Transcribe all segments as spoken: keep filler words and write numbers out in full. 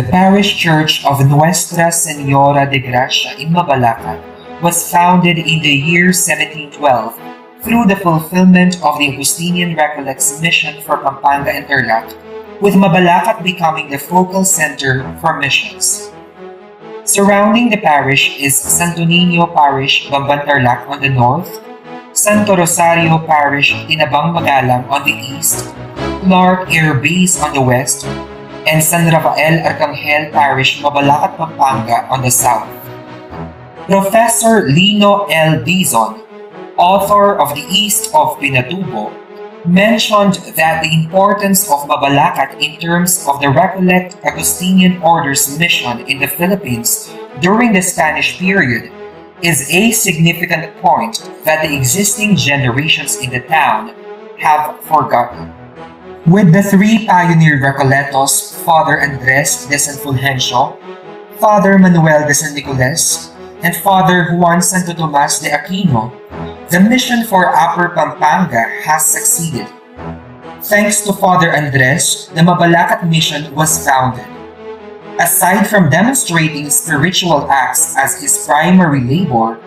The parish church of Nuestra Señora de Gracia in Mabalacat was founded in the year seventeen twelve through the fulfillment of the Augustinian Recollects mission for Pampanga and Tarlac, with Mabalacat becoming the focal center for missions. Surrounding the parish is Santo Niño Parish, Bamban, Tarlac on the north, Santo Rosario Parish, Tinabang, Magalang on the east, Clark Air Base on the west, and San Rafael Arcangel Parish, Mabalacat, Pampanga on the south. Professor Lino L. Dizon, author of The East of Pinatubo, mentioned that the importance of Mabalacat in terms of the Recollect Augustinian Order's mission in the Philippines during the Spanish period is a significant point that the existing generations in the town have forgotten. With the three pioneer Recolletos, Father Andres de San Fulgencio, Father Manuel de San Nicolas, and Father Juan Santo Tomas de Aquino, the mission for Upper Pampanga has succeeded. Thanks to Father Andres, the Mabalacat mission was founded. Aside from demonstrating spiritual acts as his primary labor,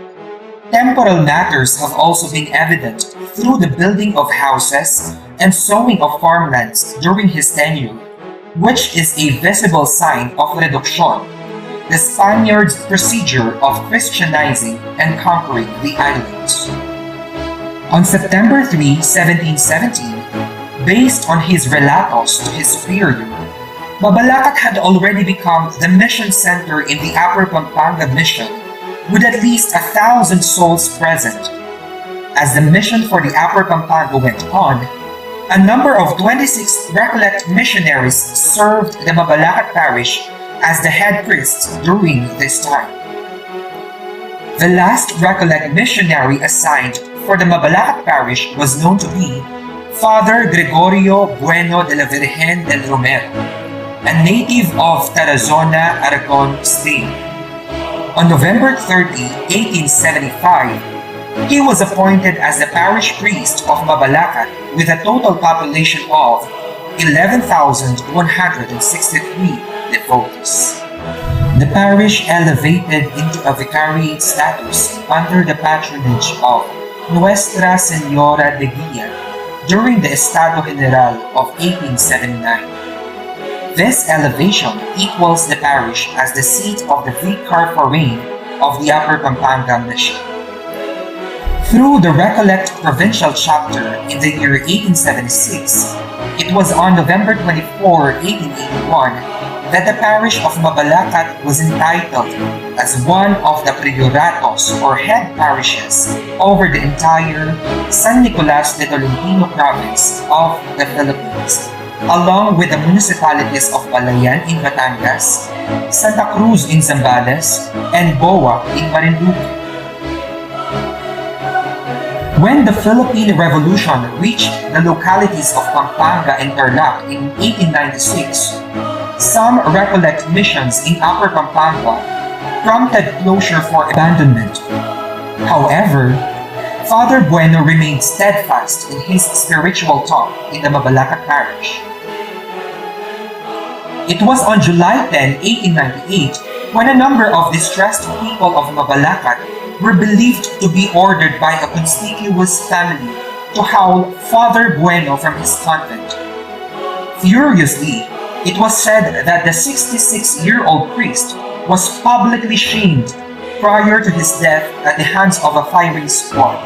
temporal matters have also been evident through the building of houses and sowing of farmlands during his tenure, which is a visible sign of reduction, the Spaniards' procedure of Christianizing and conquering the islands. On September three, seventeen seventeen, based on his relatos to his superior, Mabalacat had already become the mission center in the Upper Pampanga mission, with at least a thousand souls present. As the mission for the Upper Pampanga went on, a number of twenty-six Recollect missionaries served the Mabalacat parish as the head priests during this time. The last Recollect missionary assigned for the Mabalacat parish was known to be Father Gregorio Bueno de la Virgen del Romero, a native of Tarazona, Aragon State. On November thirty, eighteen seventy-five, he was appointed as the parish priest of Mabalacat with a total population of eleven thousand one hundred sixty-three devotees. The parish elevated into a vicariate status under the patronage of Nuestra Señora de Guia during the Estado General of eighteen seventy-nine. This elevation equals the parish as the seat of the Vicar Forain of the Upper Pampanga Mission. Through the Recollect Provincial Chapter in the year eighteen seventy-six, it was on November twenty-four, eighteen eighty-one, that the parish of Mabalacat was entitled as one of the prioratos or head parishes over the entire San Nicolas de Tolentino province of the Philippines, along with the municipalities of Balayan in Batangas, Santa Cruz in Zambales, and Boa in Marinduque. When the Philippine Revolution reached the localities of Pampanga and Tarlac in eighteen ninety-six, some Recollect missions in Upper Pampanga prompted closure for abandonment. However, Father Bueno remained steadfast in his spiritual talk in the Mabalacat parish. It was on July ten, eighteen ninety-eight, when a number of distressed people of Mabalacat were believed to be ordered by a conspicuous family to howl Father Bueno from his convent. Furiously, it was said that the sixty-six-year-old priest was publicly shamed prior to his death at the hands of a firing squad.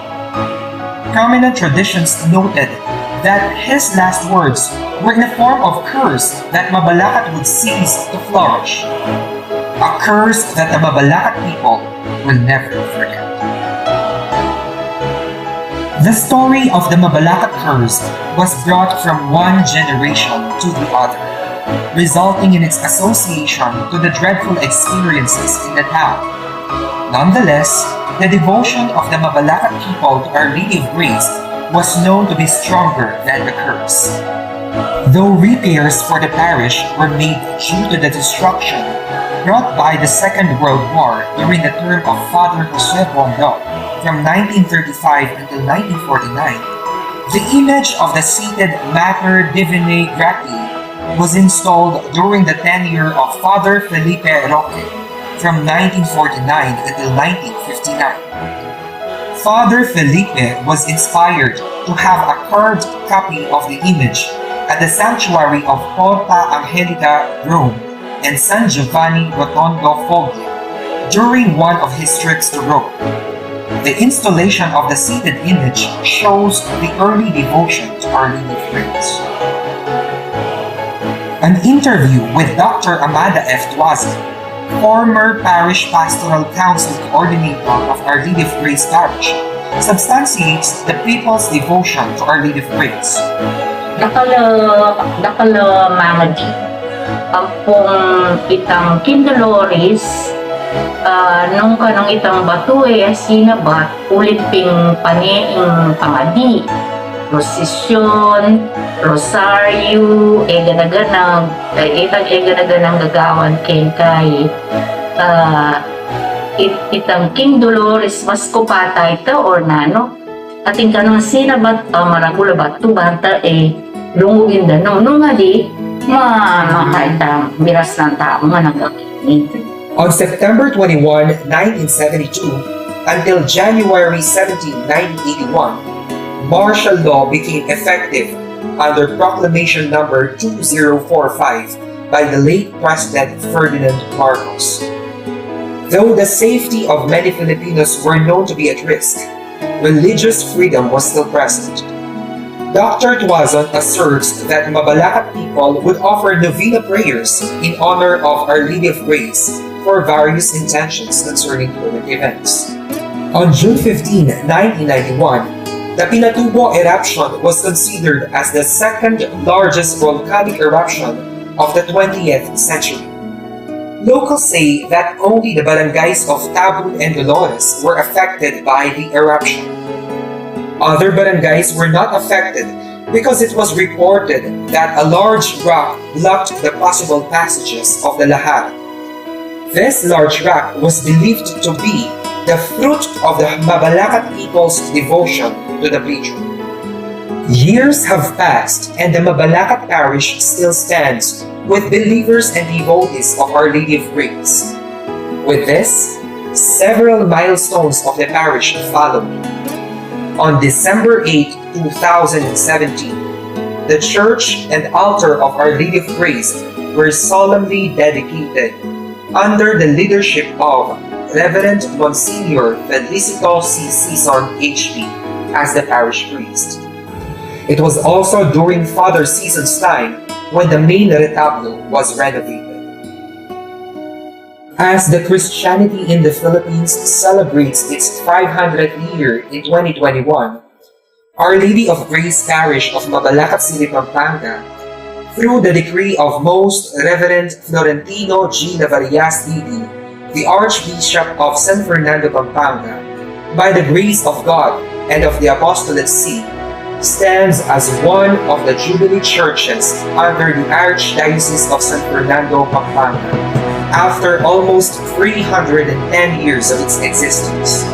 Prominent traditions noted that his last words were in a form of curse that Mabalacat would cease to flourish. A curse that the Mabalacat people will never forget. The story of the Mabalacat curse was brought from one generation to the other, resulting in its association to the dreadful experiences in the town. Nonetheless, the devotion of the Mabalacat people to Our Lady of Grace was known to be stronger than the curse. Though repairs for the parish were made due to the destruction brought by the Second World War during the term of Father Jose Bondo from nineteen thirty-five until nineteen forty-nine, the image of the seated Mater Divinae Gratiae was installed during the tenure of Father Felipe Roque from nineteen forty-nine until nineteen fifty-nine. Father Felipe was inspired to have a carved copy of the image at the sanctuary of Porta Angelica, Rome, and San Giovanni Rotondo, Foggia, during one of his trips to Rome. The installation of the seated image shows the early devotion to Our Lady of Grace. An interview with Doctor Amada F. Tuazon, former Parish Pastoral Council Coordinator of Our Lady of Grace Parish, substantiates the people's devotion to Our Lady of Grace. Dakal a, dakal a mangadi. Ampong itang King Dolores, ah, nung kanung itang batu e, sinabat, ulit ping pane ing pangadi, prosesyon, rosaryo, e gana-ganang, e, itang e gana-ganang gagawan keng kai, ah, it-, itang King Dolores, mas kupata ita or nanu? Atin kanung sinabat, ah, maragul a batu banta e, lungugin da nung, nung ali, ma-, makaitang miras nang tau nga nagakini. On September twenty-one, nineteen seventy-two, until January seventeen, nineteen eighty-one, martial law became effective under Proclamation Number two zero four five by the late President Ferdinand Marcos. Though the safety of many Filipinos were known to be at risk, religious freedom was still present. Doctor Tuazon asserts that Mabalacat people would offer novena prayers in honor of Our Lady of Grace for various intentions concerning current events. On June fifteenth, nineteen ninety-one, the Pinatubo eruption was considered as the second largest volcanic eruption of the twentieth century. Locals say that only the barangays of Tabun and Dolores were affected by the eruption. Other barangays were not affected because it was reported that a large rock blocked the possible passages of the lahar. This large rock was believed to be the fruit of the Mabalacat people's devotion to the patron. Years have passed and the Mabalacat parish still stands with believers and devotees of Our Lady of Grace. With this, several milestones of the parish followed. On December eighth, two thousand seventeen, the church and altar of Our Lady of Grace were solemnly dedicated under the leadership of Reverend Monsignor Felicito C. Sison, H P, as the parish priest. It was also during Father Sison's time when the main retablo was renovated. As the Christianity in the Philippines celebrates its five hundredth year in twenty twenty-one, Our Lady of Grace Parish of Mabalacat City, Pampanga, through the decree of Most Reverend Florentino G. Navarias, D D, the Archbishop of San Fernando, Pampanga, by the grace of God and of the Apostolate See, stands as one of the Jubilee churches under the Archdiocese of San Fernando, Pampanga, after almost three hundred and ten years of its existence.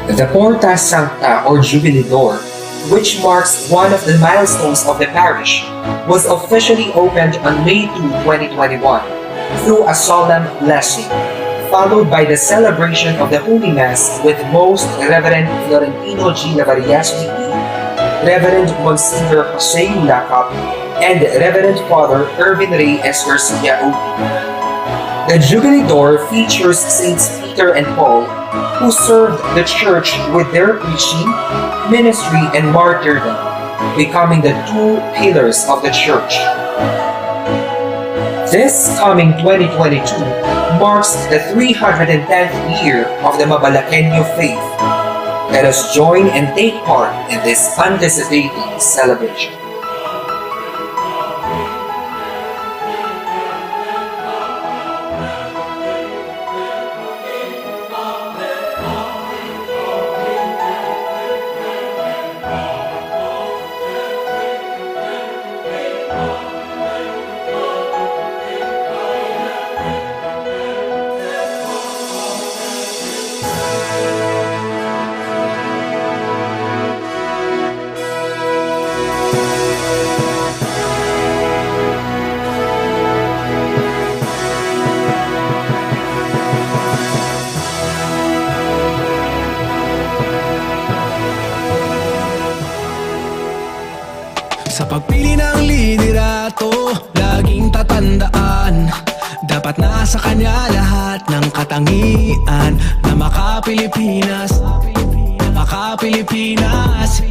The Porta Sancta, or Jubilee Door, which marks one of the milestones of the parish, was officially opened on May two, twenty twenty-one, through a solemn blessing, followed by the celebration of the Holy Mass with Most Reverend Florentino G. Navarias, D D, Reverend Monsignor Jose Ulacap, and Reverend Father Erwin Rey S. Garcia, O P. The Jubilee Door features Saints Peter and Paul, who served the church with their preaching, ministry, and martyrdom, becoming the two pillars of the church. This coming twenty twenty-two marks the three hundred and tenth year of the Mabalaqueño faith. Let us join and take part in this anticipated celebration. Sa pagpili ng liderato, laging tatandaan, dapat nasa kanya lahat ng katangian na maka-Pilipinas, na maka-Pilipinas,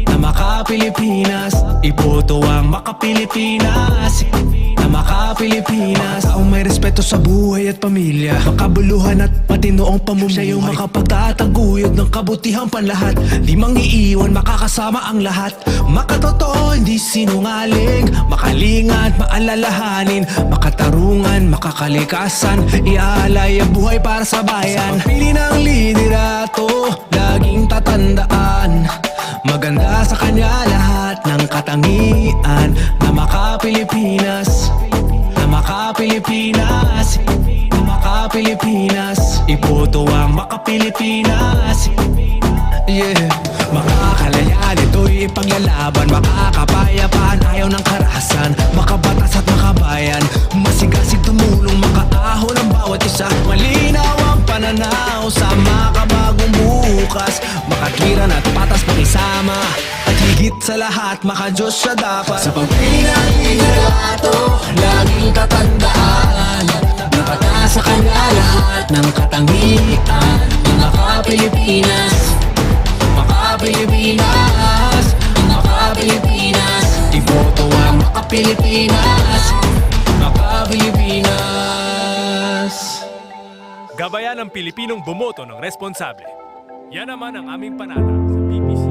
na maka-Pilipinas. Iboto ang maka-Pilipinas, na maka-Pilipinas. Taong may respeto sa buhay at pamilya, makabuluhan at matinoong pamumuhay. Siya yung makapagtataguyod ng kabutihang panlahat, di mang-iiwan, makakasama ang lahat. Makatotoo, hindi sinungaling, makalinga at maalalahanin, makatarungan, makakalikasan, iaalay ang buhay para sa bayan. Sa pagpili ng liderato, laging tatandaan, maganda sa kanya lahat ng katangian na maka-Pilipinas, na maka-Pilipinas, na maka-Pilipinas. Iboto ang maka-Pilipinas. Yeah. Makakalayan, ito'y ipaglalaban, makakapayapaan, ayaw ng karahasan, makabatas at makabayan, masigasig tumulong, makaahon ang bawat isa, malinaw ang pananaw sa makabagong bukas, makatwiran at patas, makisama, at higit sa lahat, makadiyos siya dapat. Sa pagpili ng liderato, laging tatandaan, dapat nasa kanya lahat ng katangian na maka-Pilipinas, maka-Pilipinas, maka-Pilipinas. Iboto ang maka-Pilipinas, maka-Pilipinas. Gabayan ang Pilipinong bumoto ng responsable. Yan naman ang aming panata sa B P C.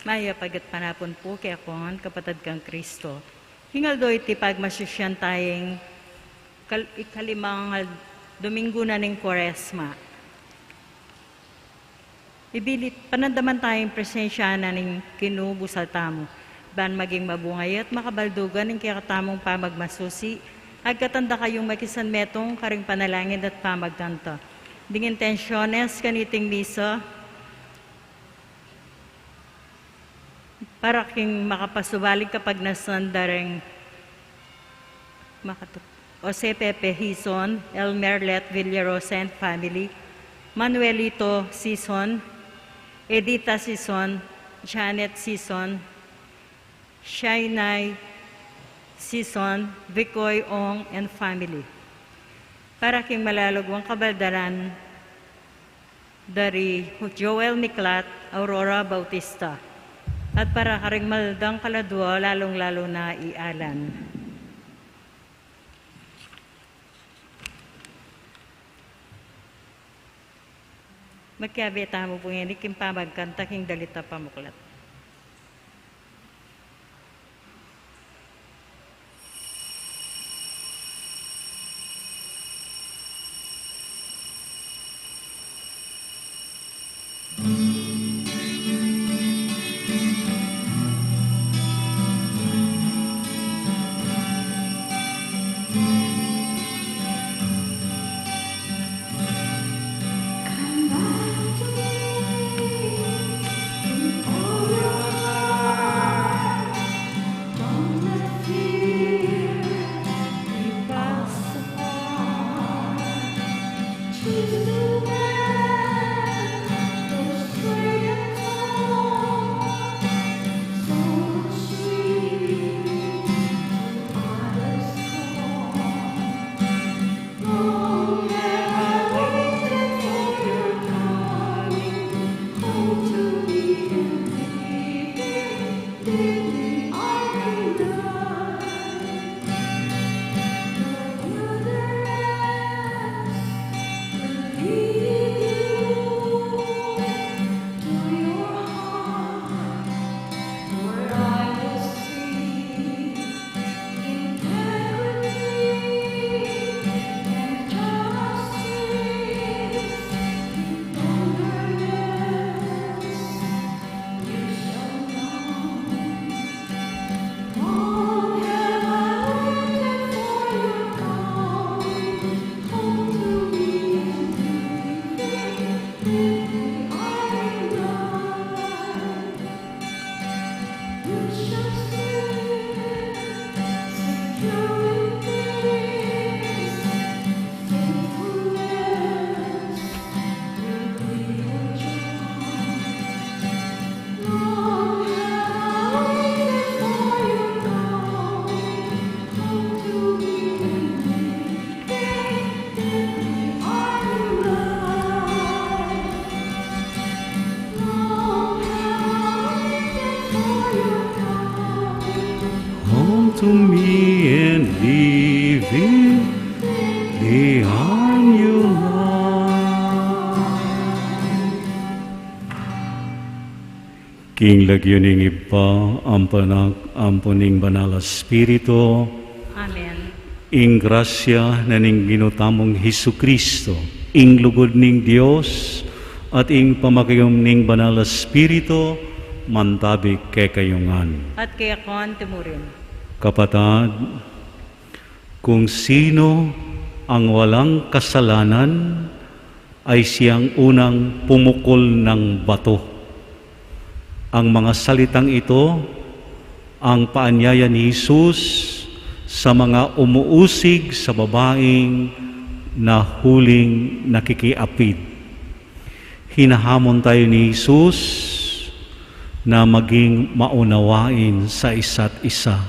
Mayap a gatpanapun pu kekayu ngan, kapatad kang Kristo. King aldo iti pagmasusyan taya ing kal-, ikalimang al-, Domingo na ning Kuaresma. Ibilit, panandaman taya ing presensya na ning Ginu busal tamu, ban maging mabunga ya at makabaldugan ing kekatamung pamagmasusi. Agkatan da kayung makisanmetung karing panalangin at pamagkanta. Ding intensyones kaniting misa, para king makapasubaling kapagnasan da ring makatu-, Jose Pepe Hizon, Elmer Let Villarosa and family, Manuelito Sison, Edita Sison, Janet Sison, Shainai Sison, Vicoy Ong and family. Para king malalagwang kabaldalan da ri Joel Miklat, Aurora Bautista, at para karing maldang kaladua, lalung-lalu na i Alan. Makiabe tamu pu ngeni king pamagkanta king dalit a pamuklat. Come to me and live in the annual. King lagyu ning Ibpa, ampo ning Anak, ampo ning Banal a Espiritu. Amen. Ing grasya na ning Ginu tamung Jesucristo, ing lugud ning Dios, at ing pamakiabe ning Banal a Espiritu, mantabi kekayu ngan. At keka mu rin. Kapatad, kung sino ang walang kasalanan, ay siyang unang pumukol ng bato. Ang mga salitang ito, ang paanyaya ni Jesus sa mga umuusig sa babaeng nahuling nakikiapid. Hinahamon tayo ni Jesus na maging maunawain sa isa't isa,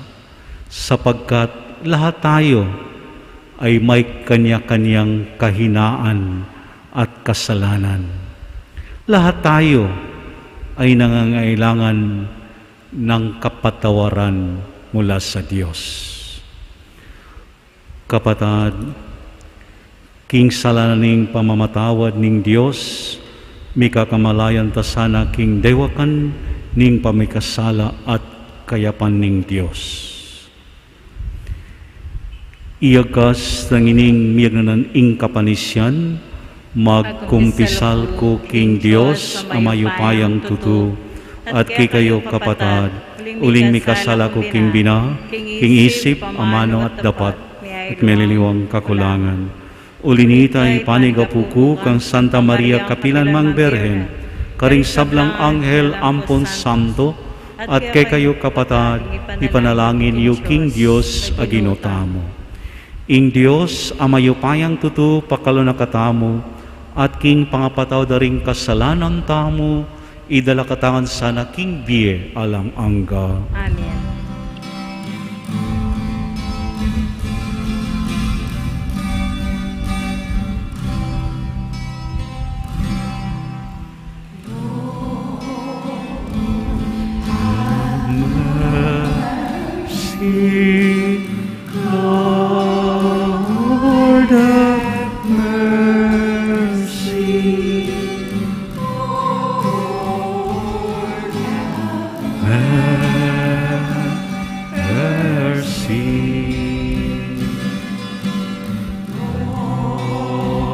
sapagkat lahat tayo ay may kanya-kanyang kahinaan at kasalanan. Lahat tayo ay nangangailangan ng kapatawaran mula sa Diyos. Kapatad, king sala ning pamamatawad ning Dios, Mikakamalayan ta sana king dewakan ning pamikasala at kayapan ning Dios. Iyagas nang ining miyagnanan ing kapanisian, magkumpisal ku king Dios a mayupayang tutu, at kekayu kapatad, uling mikasala ku king bina, king isip, amanu at dapat, at meliliwang kakulangan. Uli nita, ipanigapu ku kang Santa Maria kapilan mang Birhen, karing sablang anghel ampon santo, at kekayu kapatad, ipanalangin yu king Dios a Ginu tamu. Ing Dios a mayupayang tutu pakalunan katamu, at king pangapatawad da ring kasalanan tamu, idala katamu sana king bie alang angga. Amen. Have mercy, Lord, have mercy. Lord, have mercy. Lord,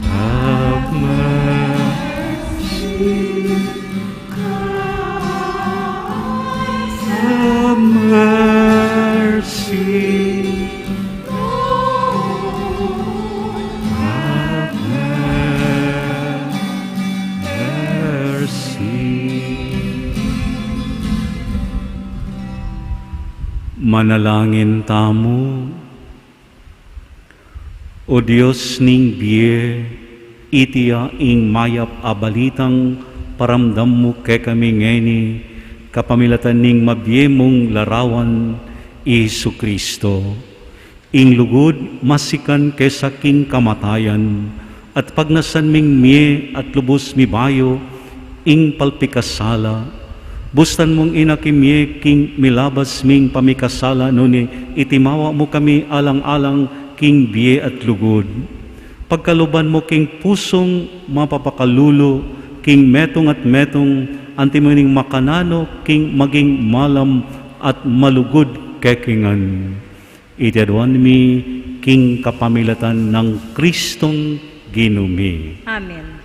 have mercy. Christ, have mercy. Lord, have mercy. Manalangin tamu. O Dios ning bie, iti ya ing mayap a balitang paramdam mu kekami ngeni, kapamilatan ning mabie mung larawan, i Jesucristo. Ing lugud masikan kesa king kamatayan, at pagnasan ming mie at lubus mibayu ing palpikasala. Bustan mung inaki mie king milabas ming pamikasala, nune itimawa mu kami alang-alang king bie at lugud. Pagkaluban mu king pusung mapapakalulu king metung at metung, anti mu ning makananu king maging malam at malugud kekingan. Iti aduan mi king kapamilatan nang Kristong Ginu mi. Amen.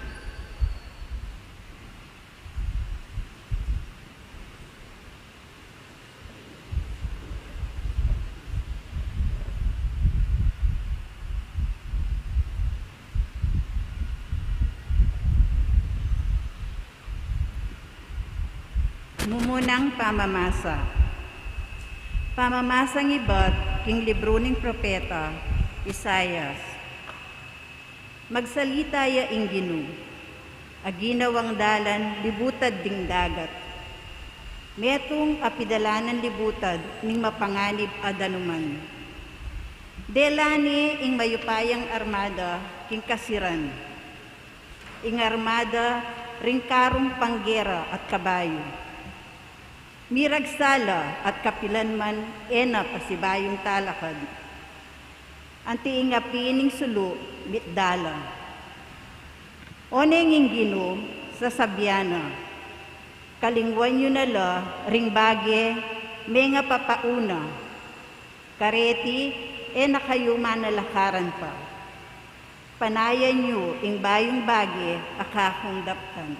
Mumunang pamamasa. Pamamasang ibat king libru ning propeta Isaias. Magsalita ya ing Ginu, a ginawang dalan libutad ding dagat. Metung a pidalanan libutad ning mapanganib a danuman. Dela ne ing mayupayang armada king kasiran. Ing armada ring karung panggera at kabayu. Miragsala at kapilan man e na pasibayung talakad. Anti ing api ning sulu mitdala. One ing Ginu, sasabian na, kalingwan yu na la ring bage mengapapauna. Kareti e na kayu manalakaran pa. Panayan yu ing bayung bage a kakung daptan.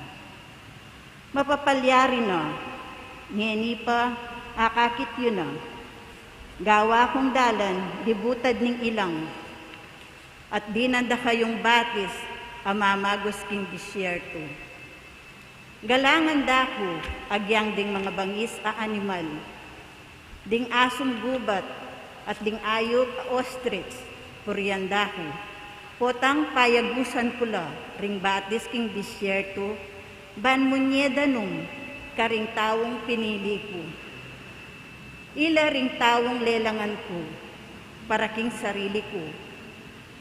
Mapapalyari na, ngeni pa akakit yu na. Gawa kung dalan libutad ning ilang, at dinan da kayung batis a mamagus king disyerto. Galangan da ku agyang ding mangabangis a animal, ding asung gubat, at ding ayup a ostrich, purian da ku. Potang payagusan ku la ring batis king disyerto, ban munye danum karing taung pinili ku. Ila ring taung lelangan ku para king sarili ku,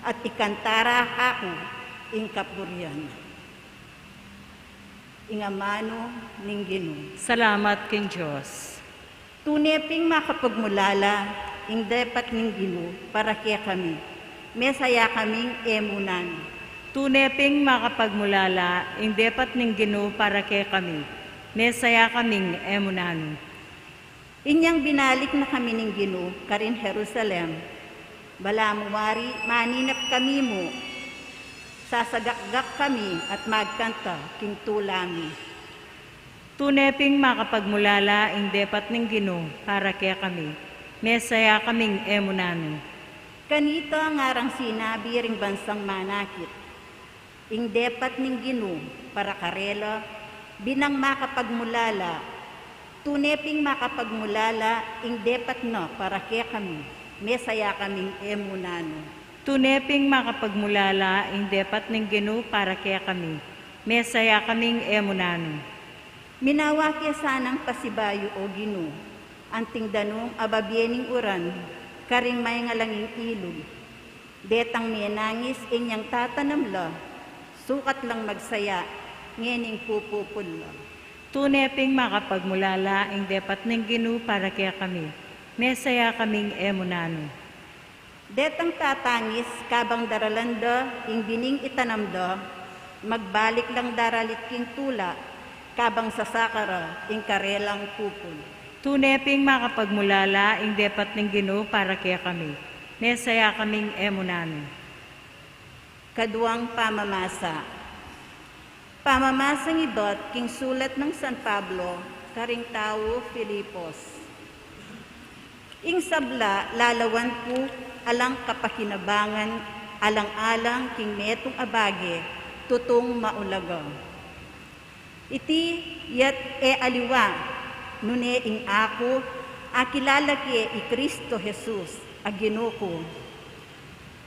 at ikanta ra kaku ing kapurian. Ing amanu ning Ginu. Salamat king Dios. Tune ping makapagmulala ing depat ning Ginu para kekami. Mesaya kaming e mu nanu. Tune ping makapagmulala ing depat ning Ginu para kekami, mesaya kaming e mu nanu. Inyang binalik na kami ning Ginu karin Jerusalem, balamu wari maninap kami mu, sasagakgak kami at magkanta king tula mi. Tune ping makapagmulala ing depat ning Ginu para kekami, mesaya kaming e mu nanu. Kanita ngarang sinabi ring bansang manakit, ing depat ning Ginu para karela, binang makapagmulala. Tune ping makapagmulala ing depat na para kekami, mesaya kaming e mu nanu. Tune ping makapagmulala ing depat ning Ginu para kekami, mesaya kaming e mu nanu. Minawa ke sanang pasibayu, O Ginu, anting danung ababie ning uran karing maingalang ing ilug. Detang menangis inyang tatanam la, sukat lang magsaya ngening pupupul la. Tune ping makapagmulala ing depat ning Ginu para kekami, mesaya kaming e mu nanu. Detang tatangis kabang daralan da ing bining itanam da, magbalik lang daralit king tula kabang sasaka ra ing karelang pupul. Tune ping makapagmulala ing depat ning Ginu para kekami, mesaya kaming e mu nanu. Kaduang pamamasa. Pamamasang ibat king sulat nang San Pablo karing tau Filipos. Ing sabla lalawan ku alang kapakinabangan, alang-alang king metung a bage tutung maulaga. Iti ya't e aliwa, nune ing aku, akilala ke i Kristo Jesus a Ginu ku.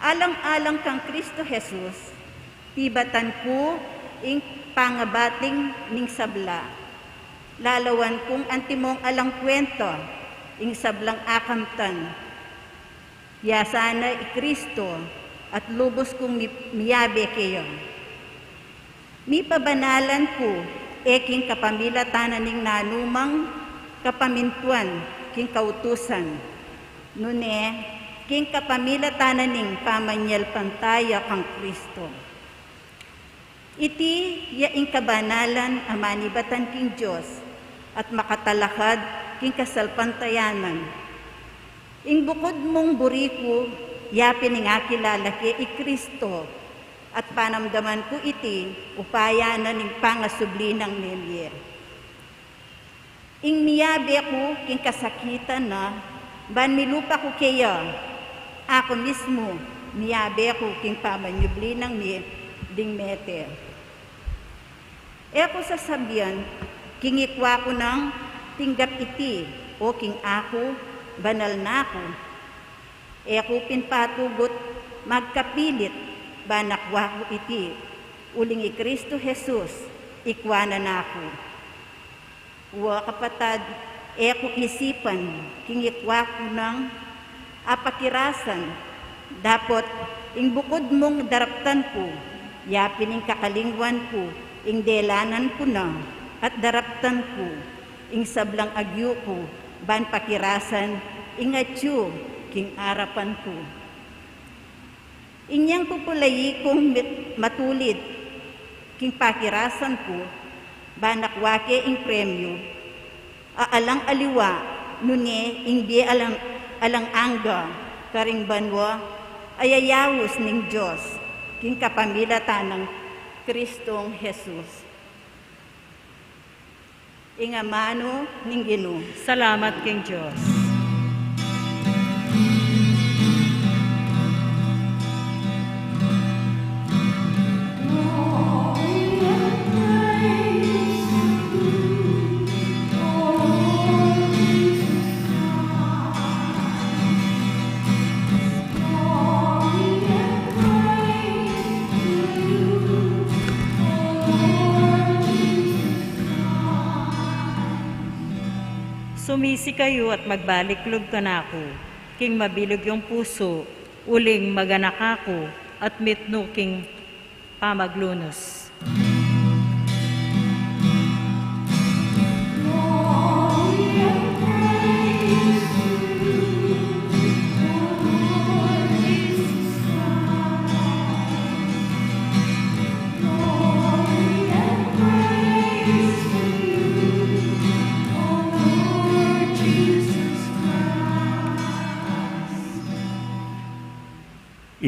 Alang-alang kang Kristo Jesus, pibatan ku ing pangabating ning sabla. Lalawan kung antimong alang kwenta ing sablang akamtan. Ya sana i Kristo at lubus kung mi-, miyabe keya. Mipabanalan ku e king kapamilatan na ning nanumang kapamintuan king kautusan, nune king kapamilatan na ning pamanyalpantaya kang Kristo. Iti ya ing kabanalan a manibatan king Dios at makatalakad king kasalpantayanan. Ing bukud mung buri ku, ya pin ing akilala ke i Kristo, at panamdaman ku iti upaya na ning pangasubli nang mie. Ing miyabe ku king kasakitan na, ban milupa ku keya, aku mismu miyabe ku king pamanyubli nang mie ding mete. E ku sasabian king ikwa ku nang tinggap iti, o king aku, banal na ku. E ku pin patugut magkapilit ban akwa ku iti, uling i Kristo Jesus ikwa na naku. Wa kapatad, e ku isipan king ikwa ku nang apakirasan, dapot ing bukud mung daraptan ku, ya pin ing kakalingwan ku ing delanan ku na, at daraptan ku ing sablang agyu ku ban pakirasan ing atyu king arapan ku. Inyang pupulayi kung mit-, matulid king pakirasan ku, ban akwa ke ing premyu a alang aliwa, nune ing bie alang, alang angga karing banua a yayaus ning Dios king kapamilatan nang Kristong Jesus. Ing amanu ning Ginu. Salamat king Dios. Sumisi kayu at magbalik lub kanaku, king mabilug yung pusu, uling maganak aku at mitmu king pamaglunus.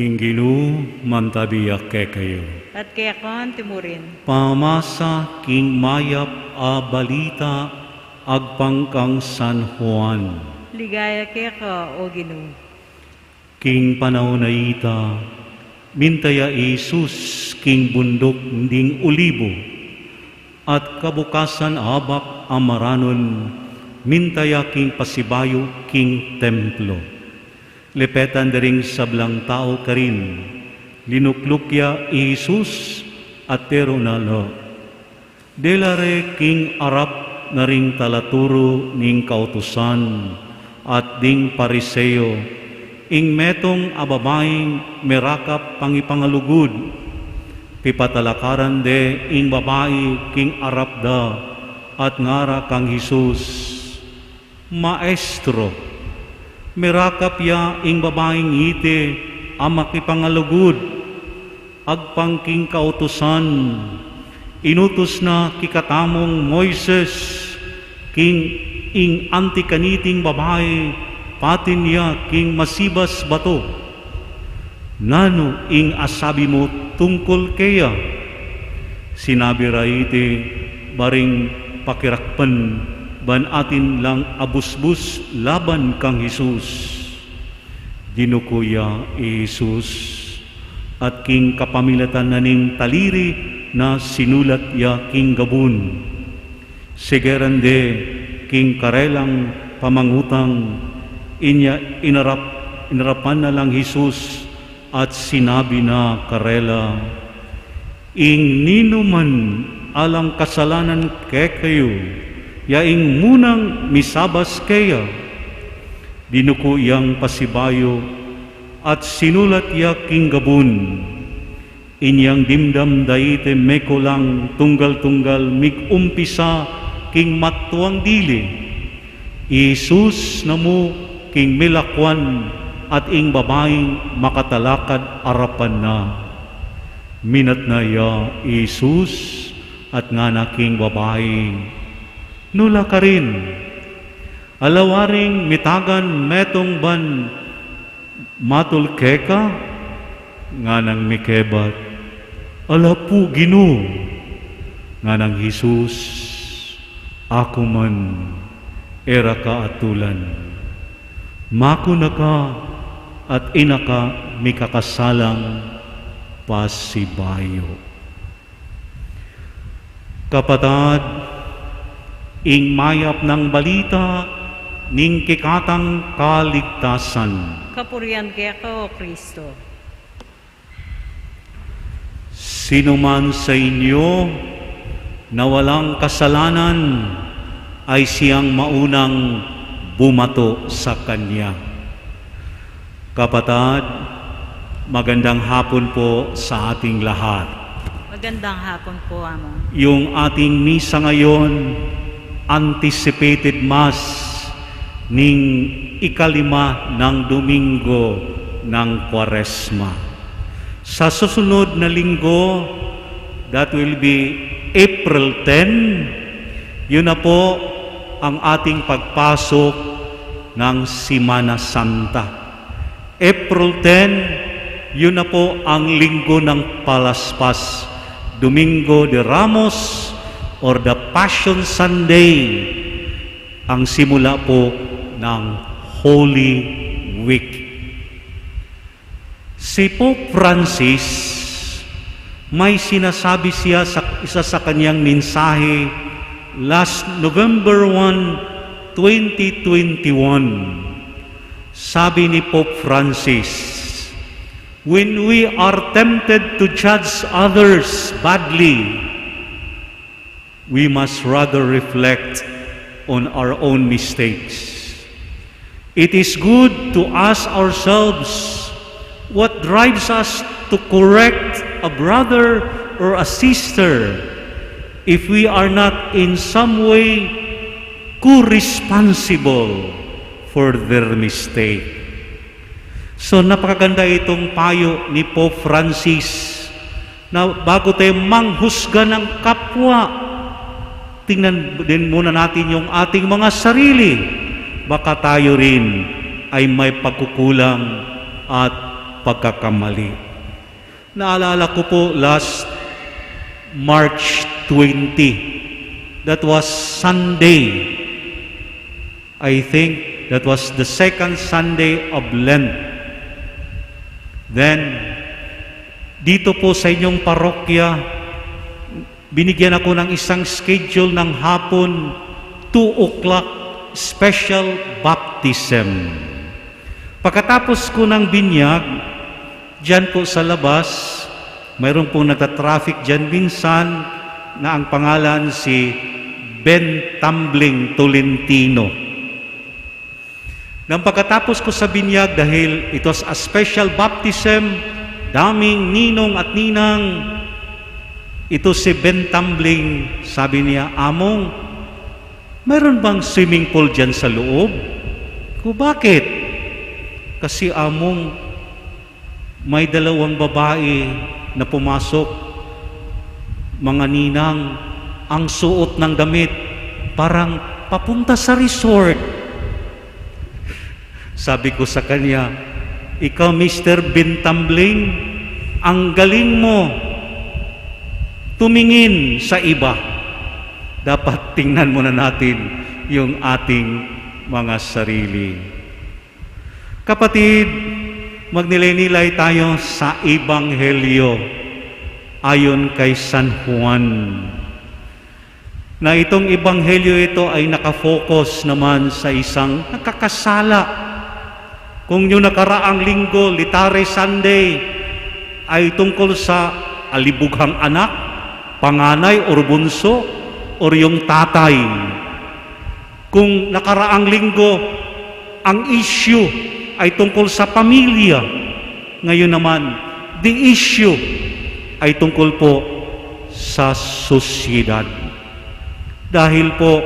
Ing Ginu mantabi ya kekayu. At keka mu rin. Pamasa king mayap a balita agpang kang San Juan. Ligaya keka, O Ginu. King panaun a ita, minta ya i Jesus king bunduk ding Olibu, at kabukasan abak a maranun, minta ya king pasibayu king templo. Lepetan da ring sablang tau karin, linukluk ya i Jesus, at deru na la. Dela re king arap na ring talaturu ning kautusan at ding Pariseo, ing metung a babaing merakap pangipangalugud. Pipatalakaran de ing babai king arap da, at ngara kang Jesus, Maestro, merakap ya ing babaing iti a makipangalugud agpang king kautusan. Inutus na kekatamung Moises king ing anti kaniting babai, patin ya king masibas batu. Nanu ing asabi mu tungkul keya? Sinabi ra iti, baring pakirakpan ban atin lang abusbus laban kang Jesus. Dinuku ya i Jesus, at king kapamilatan na ning taliri na sinulat ya king gabun. Segeran de king karelang pamangutang, inya inarap, inarapan na lang Jesus at sinabi na karela, Ing ninuman alang kasalanan kekayu, ya ing munang misabas keya. Dinuku yang pasibayu at sinulat ya king gabun. Inyang dimdam da iti mekulang tunggal-tunggal, migumpisa king matuang dili, i Jesus na mu king milakuan, at ing babaing makatalakad arapan na. Minatna ya i Jesus at ngana king babai, Nu la karin? Ala waring mitagan metung ban matul keka? Nganang mekebat, Ala pu, Ginu. Nganang Jesus, Aku man, e ra ka atulan. Makuna ka at e na ka mikakasalang pasibayu. Kapatad, ing mayap nang balita ning kekatang kaligtasan. Kapurian keka, O Kristo. Sinuman sa inyo na walang kasalanan ay siyang maunang bumato sa kanya. Kapatad, magandang hapon po sa ating lahat. Magandang hapon po, Among. Yung ating misa ngayon, anticipated Mass ning ikalima ng Domingo ng Kuaresma. Sa susunod na linggo, that will be April ten, yun na po ang ating pagpasok ng Semana Santa. April ten, yun na po ang Linggo ng Palaspas, Domingo de Ramos or the Passion Sunday, ang simula po ng Holy Week. Si Pope Francis, may sinasabi siya sa isa sa kanyang mensahe last November one, twenty twenty-one. Sabi ni Pope Francis, "When we are tempted to judge others badly, we must rather reflect on our own mistakes. It is good to ask ourselves what drives us to correct a brother or a sister if we are not in some way co-responsible for their mistake." So, napakaganda itong payo ni Pope Francis na bago tayo manghusga ng kapwa, tingnan din muna natin yung ating mga sarili. Baka tayo rin ay may pagkukulang at pagkakamali. Naalala ko po last March twenty, that was Sunday. I think that was the second Sunday of Lent. Then, dito po sa inyong parokya, binigyan ako ng isang schedule ng hapon, two o'clock, special baptism. Pagkatapos ko ng binyag, diyan po sa labas, mayroon pong nagta-traffic diyan minsan na ang pangalan si Ben Tumbling Tolentino. Nang pagkatapos ko sa binyag, dahil it was a special baptism, daming ninong at ninang, ito si Ben Tumbling, sabi niya, "Among, mayroon bang swimming pool diyan sa loob?" Ko, "Bakit?" "Kasi, Among, may dalawang babae na pumasok, mga ninang, ang suot ng damit, parang papunta sa resort." Sabi ko sa kanya, "Ikaw, Mister Ben Tumbling, ang galing mo tumingin sa iba. Dapat tingnan muna natin yung ating mga sarili." Kapatid, magnilay-nilay tayo sa Ebanghelyo ayon kay San Juan. Na itong Ebanghelyo ito ay nakafocus naman sa isang nagkakasala. Kung yung nakaraang linggo, Laetare Sunday, ay tungkol sa alibughang anak, panganay or bunso, or yung tatay. Kung nakaraang linggo, ang issue ay tungkol sa pamilya, ngayon naman, the issue ay tungkol po sa sosyedad. Dahil po,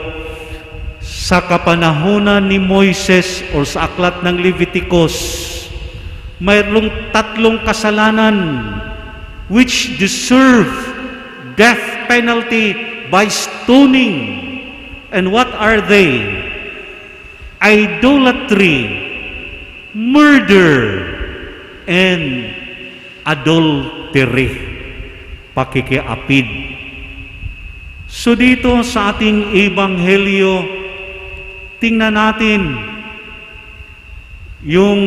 sa kapanahunan ni Moises o sa aklat ng Leviticus, mayroong tatlong kasalanan which deserve death penalty by stoning. And what are they? Idolatry, murder, and adultery, pakikiapid. So dito sa ating ebanghelyo, tingnan natin yung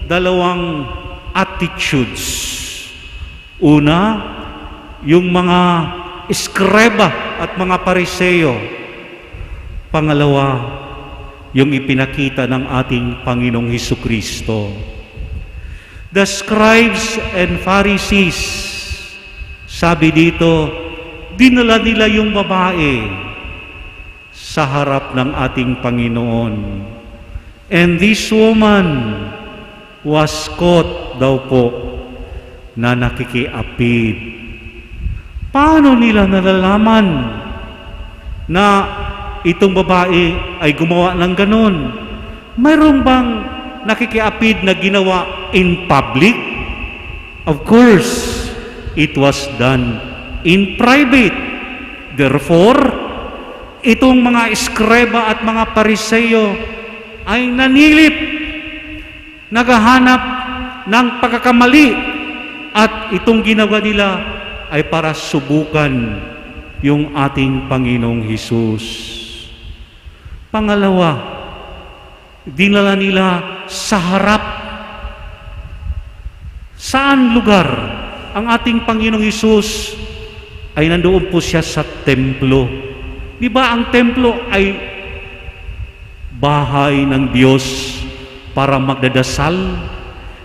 dalawang attitudes. Una, yung mga eskreba at mga Pariseo. Pangalawa, yung ipinakita ng ating Panginoong Hesukristo. The scribes and Pharisees, sabi dito, dinala nila yung babae sa harap ng ating Panginoon. And this woman was caught daw po na nakikiapid. Paano nila nalalaman na itong babae ay gumawa ng ganun? Mayroon bang nakikiapid na ginawa in public? Of course, it was done in private. Therefore, itong mga eskreba at mga Pariseo ay nanilip, naghahanap ng pagkakamali, at itong ginagawa nila ay para subukan yung ating Panginoong Hesus. Pangalawa, dinala nila sa harap. Saan lugar? Ang ating Panginoong Hesus ay nandoon po siya sa templo. Di ba ang templo ay bahay ng Diyos para magdadasal?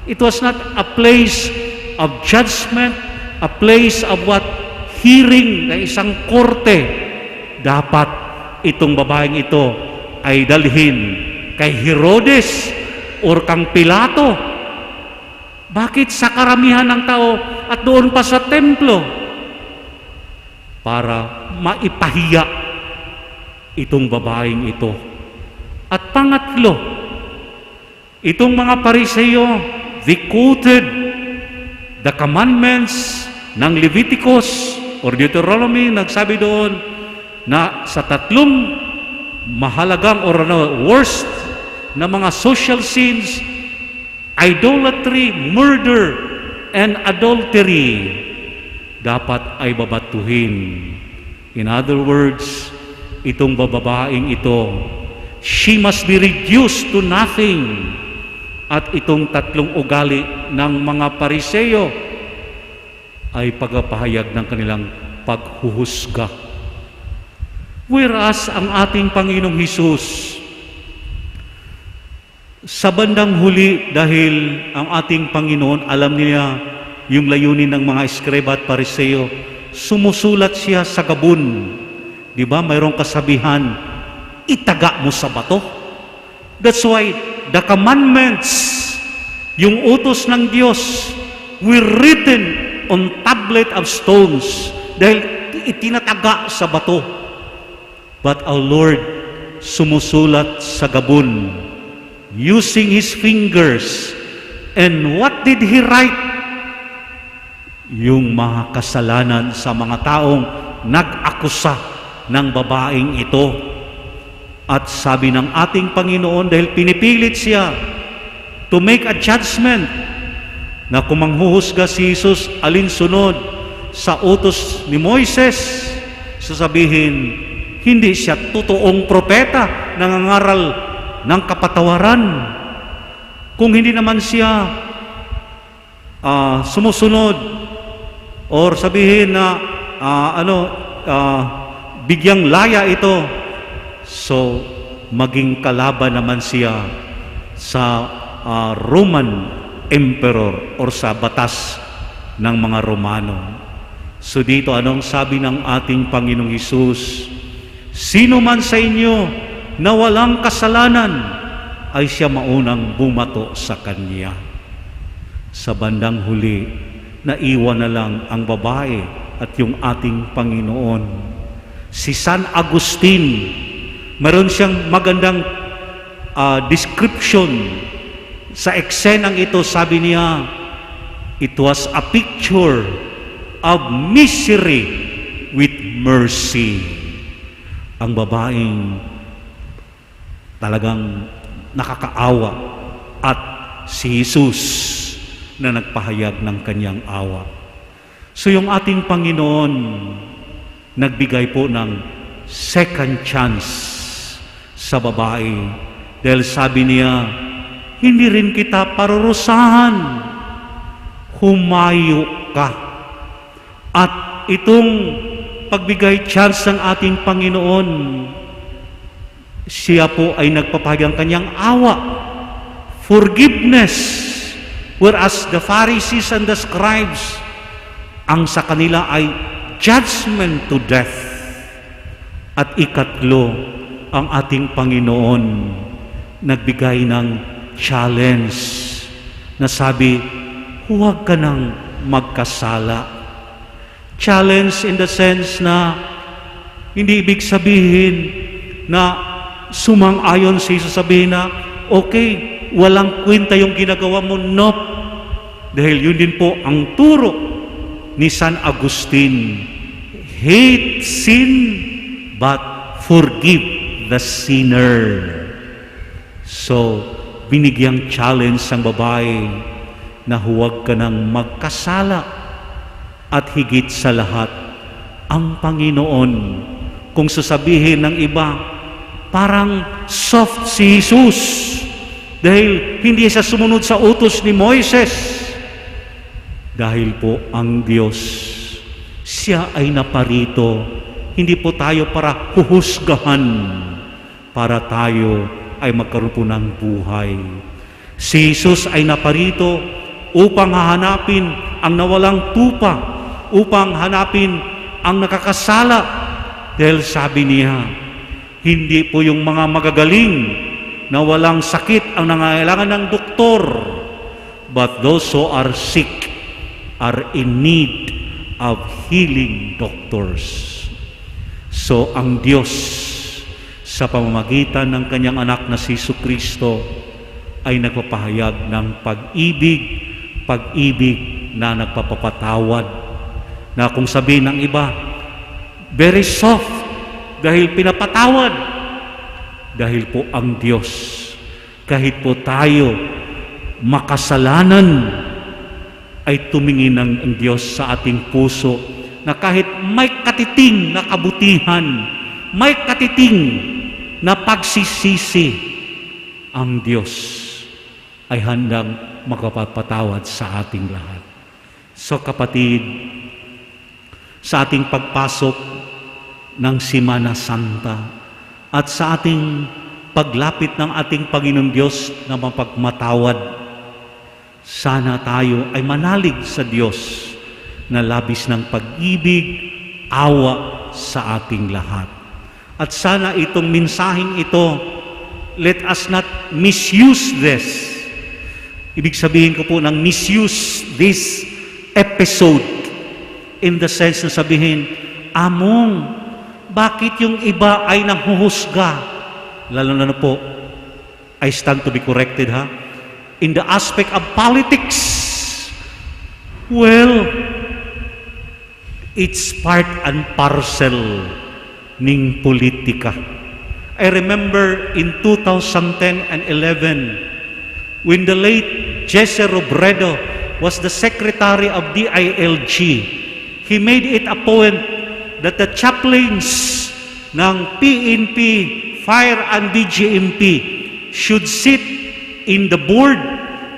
It was not a place of judgment, a place of what? Hearing, na isang korte. Dapat itong babaeng ito ay dalhin kay Herodes or kang Pilato. Bakit sa karamihan ng tao at doon pa sa templo? Para maipahiya itong babaeng ito. At pangatlo, itong mga Pariseo, they quoted the commandments ng Leviticus or Deuteronomy, nagsabi doon na sa tatlong mahalagang or ano, worst na mga social sins, Idolatry, murder, and adultery dapat ay babatuhin. In other words, itong bababaeng ito, she must be reduced to nothing. At itong tatlong ugali ng mga Pariseo ay pagpapahayag ng kanilang paghuhusga. Whereas ang ating Panginoong Hesus, sa bandang huli, dahil ang ating Panginoon, alam niya yung layunin ng mga eskreba at Pariseo, sumusulat siya sa gabun. Di ba, mayroong kasabihan, "Itaga mo sa bato." That's why the commandments, yung utos ng Diyos, were written on tablet of stones. Dahil itinataga sa bato. But our Lord sumusulat sa gabun using His fingers. And what did He write? Yung mga kasalanan sa mga taong nag-akusa ng babaeng ito. At sabi ng ating Panginoon, dahil pinipilit siya to make a judgment, na kung manghuhusga si Jesus alinsunod sa utos ni Moises, sasabihin, hindi siya totoong propeta, nangangaral ng kapatawaran. Kung hindi naman siya, ah, sumusunod, or sabihin na, ah, ano, ah, bigyang laya ito, so maging kalaban naman siya sa, ah, Roman emperor or sa batas ng mga Romano. So dito, anong sabi ng ating Panginoong Hesus? "Sino man sa inyo na walang kasalanan, ay siya maunang bumato sa kanya." Sa bandang huli, naiwan na lang ang babae at yung ating Panginoon. Si San Agustin, meron siyang magandang, ah, description sa eksenang ito. Sabi niya, "It was a picture of misery with mercy." Ang babaeng talagang nakakaawa at si Jesus na nagpahayag ng kanyang awa. So, yung ating Panginoon nagbigay po ng second chance sa babae, dahil sabi niya, "Hindi rin kita parurusahan. Humayo ka." At itong pagbigay chance ng ating Panginoon, siya po ay nagpapahayag ng kanyang awa, forgiveness, whereas the Pharisees and the scribes, ang sa kanila ay judgment to death. At ikatlo, ang ating Panginoon nagbigay ng challenge na sabi, "Huwag ka nang magkasala." Challenge in the sense na hindi ibig sabihin na sumang-ayon si Jesus, sabihin na, "Okay, walang kwenta yung ginagawa mo." Nope. Dahil yun din po ang turo ni San Agustin, "Hate sin, but forgive the sinner." So, binigyang challenge ang babae na huwag ka nang magkasala. At higit sa lahat, ang Panginoon. Kung sasabihin ng iba, parang soft si Jesus dahil hindi siya sumunod sa utos ni Moises. Dahil po ang Diyos, siya ay naparito, hindi po tayo para huhusgahan, para tayo ay magkaroon po ng buhay. Si Jesus ay naparito upang hahanapin ang nawalang tupa, upang hanapin ang nakakasala. Dahil sabi niya, hindi po yung mga magagaling na walang sakit ang nangangailangan ng doktor, but those who are sick are in need of healing doctors. So, ang Diyos, sa pamamagitan ng kanyang anak na si Jesucristo, ay nagpapahayag ng pag-ibig, pag-ibig na nagpapapatawad. Na kung sabihin ng iba, very soft, dahil pinapatawad. Dahil po ang Diyos, kahit po tayo, makasalanan, ay tumingin ang, ang Diyos sa ating puso na kahit may katiting na kabutihan, may katiting na pagsisisi, ang Diyos ay handang makapagpatawad sa ating lahat. So, kapatid, sa ating pagpasok ng Semana Santa at sa ating paglapit ng ating Panginoong Diyos na mapagmatawad, sana tayo ay manalig sa Diyos na labis ng pag-ibig, awa sa ating lahat. At sana itong mensaheng ito, let us not misuse this. Ibig sabihin ko po ng misuse this episode in the sense na sabihin, "Among, bakit yung iba ay nanghuhusga?" Lalo na po, I stand to be corrected, ha? In the aspect of politics, well, it's part and parcel ning politika. I remember in two thousand ten and eleven, when the late Jesse Robredo was the secretary of D I L G, he made it a point that the chaplains ng P N P, fire and B J M P should sit in the board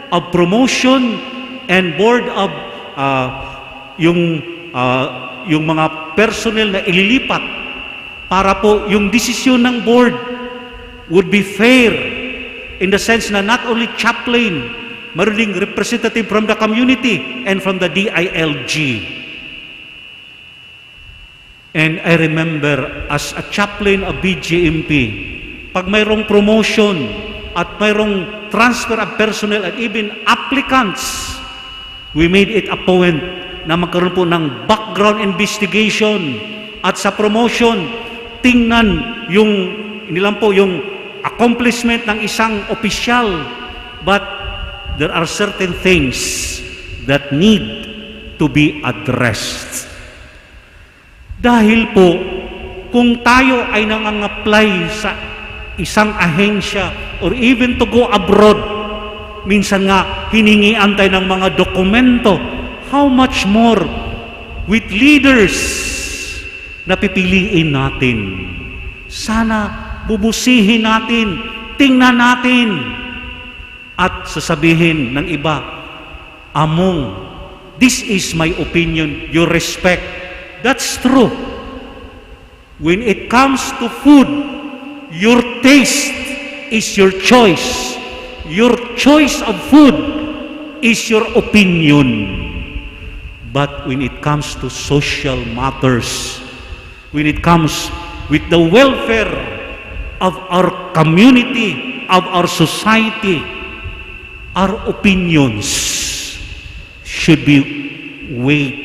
of promotion and board of, ah, yung, ah, yung mga personnel na ililipat para po yung desisyon ng board would be fair in the sense na not only chaplain, meron ding representative from the community and from the D I L G. And I remember, as a chaplain of B J M P, pag mayroong promotion at mayroong transfer of personnel and even applicants, we made it a point na magkaroon po ng background investigation at sa promotion, tingnan yung, hindi lang po yung accomplishment ng isang opisyal, but there are certain things that need to be addressed. Dahil po, kung tayo ay nangangapply sa isang ahensya or even to go abroad, minsan nga hiningian tayo ng mga dokumento. How much more with leaders na pipiliin natin? Sana bubusihin natin, tingnan natin. At sasabihin ng iba, "Among, this is my opinion, your respect." That's true. When it comes to food, your taste is your choice. Your choice of food is your opinion. But when it comes to social matters, when it comes with the welfare of our community, of our society, our opinions should be weighed